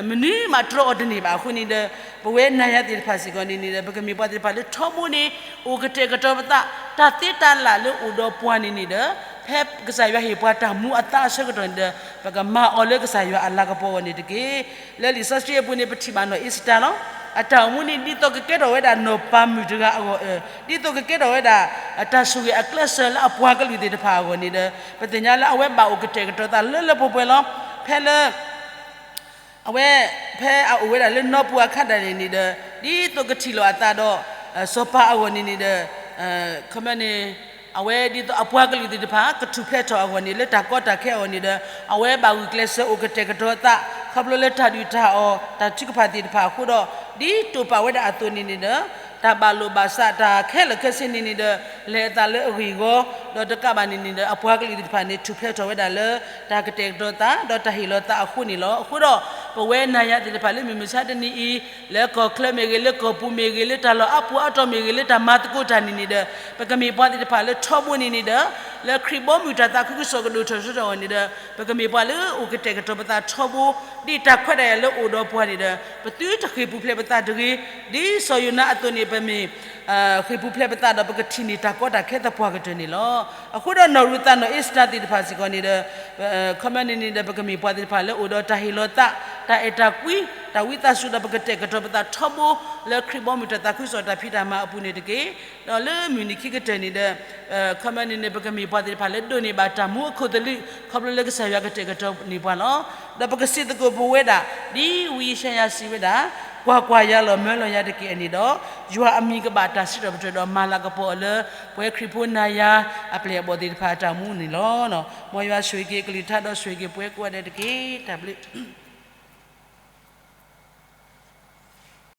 မနုၤမးတြီအီၤတန့ၢ်ဘၣ်အဃိန့ၣ်ဒီး ပဝဲနၤယၤသ့ၣ်တဖၣ်စ့ၢ်ကီးန့ၣ်န့ၣ်ဒီး ပကမ့ၢ်ပှၤသ့ၣ်တဖၣ်လၢထီဘိန့ၣ် အိၣ်ကတဲာ်ကတီၤပသး, တၢ်သ့တၢ်လၢ်လၢအိၣ်ဒီးပှၤန့ၣ်န့ၣ်ဒီး ဖဲကစၢ်ယွၤဟ့ၣ်ပှၤတၢ်မူအသးအဆၢကတီၢ်န့ၣ်ဒီး ပကမၤအီၤလၢကစၢ်ယွၤအလၤကပီၤအဂီၢ်န့ၣ်တက့ၢ်. လၢလံာ်စီဆှံအပူၤန့ၣ် ပထံၣ်ဘၣ်နီၢ်အ့စတၢ်လီၤ. အတၢ်အိၣ်မူန့ၣ် ဒ်သိးကကဲထီၣ်ဝဲဒၣ်နီၢ်ပၤမုၣ်တဂၤအဂီၢ်, ဒ်သိးကကဲထီၣ်ဝဲဒၣ် တၢ်ဆိၣ်ဂ့ၤအကျဲးစၢးလၢအပှၤကလုာ်သ့ၣ်တဖၣ်အဂီၢ်န့ၣ်ဒီး ပသ့ၣ်ညါလၢအဝဲဘၣ်အိၣ်ကတဲာ်ကတီၤသးလၢလၢပှဲၤပှဲၤလီၤ. ဖဲလၢ အဝဲ ဖဲအအိၣ်ဝဲဒၣ်လၢနီၢ်ပၤအခါဒၣ်န့ၣ်န့ၣ်ဒီး ဒ်သိးကထံၣ်လိာ်အသးဒီး စီၤပၤအဂီၢ်န့ၣ်န့ၣ်ဒီး ခီပညီန့ၣ် အဝဲဒ်သိးအပှၤကလုာ်သ့ၣ်တဖၣ် ကထူၣ်ဖျဲးထီၣ်အဂီၢ်န့ၣ် လၢတၢ်ကီတၢ်ခဲအဂီၢ်န့ၣ်ဒီး အဝဲဘၣ်ဂုာ်ကျဲးစၢးအိၣ်ကတဲာ်ကတီၤအသး ခီဖျိလၢတၢ်ဒုၣ်တၢ်အီၣ် တၢ်ထုကဖၣ်သ့ၣ်တဖၣ်အဃိဒီး ဒ်တိာ်ပာ်ဝဲဒၣ်အသိးန့ၣ်န့ၣ်ဒီး တၢ်ဘၣ်လိာ်ဘၣ်စး တၢ်ခဲလၢာ်ခဲဆ့န့ၣ်န့ၣ်ဒီး လဲၤအသးလၢအဂ့ၢ်အဂီၢ် ဒီးတကးဘၣ်န့ၣ်န့ၣ်ဒီး အပှၤကလုာ်သ့ၣ်တဖၣ်န့ၣ် ထူၣ်ဖျဲးထီၣ်ဝဲဒၣ်လၢ တၢ်ကတဲာ်ကတီၤသး ဒီးတၢ်ဟ့ၣ်လီၤသးအဃိန့ၣ်လီၤ. အဃိဒီး ပဝဲနၤယၤသ့ၣ်တဖၣ်လၢမုၢ်မဆါတနံၤအံၤ လၢကီၢ်ချၢမ့ၢ်ဂ့ၤ လၢကီၢ်ပူၤမ့ၢ်ဂ့ၤ လၢတၢ်လီၢ်အါပူၤအါတီၤမ့ၢ်ဂ့ၤ လၢတၢ်မၤသကိးတၢ်န့ၣ်န့ၣ်ဒီး ပကမ့ၢ်ပှၤသ့ၣ်တဖၣ်လၢထီဘိန့ၣ်န့ၣ်ဒီး လၢခရံာ်ဘီမုၢ်တၢ်သးခုကစီၣ်ကဒိၣ်ထီၣ်ထီထီၣ်အဂီၢ်န့ၣ်ဒီး ပကမ့ၢ်ပှၤလၢအိၣ်ကတဲာ်ကတီၤပသးထီဘိ ဒ်တၢ်ခွဲးတၢ်ယာ်လၢအိၣ်ဒီးပှၤန့ၣ်ဒီး ပသုတဃ့ၢ်ပူၤဖျဲးပသးတဂ့ၤ, ဒ်စီၤယိၤနါအသိးန့ၣ် ပမ့ၢ် ဃ့ၢ်ပူၤဖျဲးပသးဒီး ပကထံၣ်န့ၢ်တၢ်ကီတၢ်ခဲသပှၢ်ကတၢၢ်န့ၣ်လီၤ. အဃိဒီးနီၢ်ရူၤသးနီၢ်အ့စတၢ်သ့ၣ်တဖၣ်စ့ၢ်ကီးန့ၣ်ဒီး ခီပညီန့ၣ်န့ၣ်ဒီး ပကမ့ၢ်ပှၤသ့ၣ်တဖၣ်လၢအိၣ်ဒီးတၢ်ဟ့ၣ်လီၤသး, တၢ်အဲၣ်တၢ်ကွံ, တၢ်ဝံသးစူၤဒီး ပကတဲာ်ကတီၤပသးထီဘိ လၢခရံာ်ဘီမုၢ်တၢ်သးခုကစီၣ်တၢ်ဖံးတၢ်မၤအပူၤန့ၣ်တက့ၢ်. ဒီးလၢမုၢ်နံၤခံကတၢၢ်န့ၣ်ဒီး ခီပညီန့ၣ်န့ၣ် ပကမ့ၢ်ပှၤသ့ၣ်တဖၣ်လၢဒိးန့ၢ်ဘၣ်တၢ်မူအခိၣ်သလုး ခီဖျိလၢကစၢ်ယွၤကတဲာ်ကတီၤန့ၢ်ပှၤလီၤ. ဒီးပကစံးသကိးပဝဲဒၣ် ဒ်ဝံယၡါယၤစံးဝဲဒၣ်, ကွၢ်ကွၢ်, ယၤလီၤမၢလီၤယၤတက့ၢ်အန့ၣ်ဒီး ယွၤအမံၤကဘၣ်တၢ်စံးထီၣ်ပတြၢၤဒီး မၤလၤကပီၤအီၤလၢ ပဝဲခရံာ်ဖိနၤယၤအပျဲၢ်အဘီၣ်သ့ၣ်တဖၣ်အတၢ်အိၣ်မူန့ၣ်လီၤ. မ်ယွၤဆိၣ်ဂ့ၤက့ၤကလုၢ်ကထါဒီးဆိၣ်ဂ့ၤက့ၤပဝဲကိးဂၤဒဲးတက့ၢ်. တၢ်ဘျုး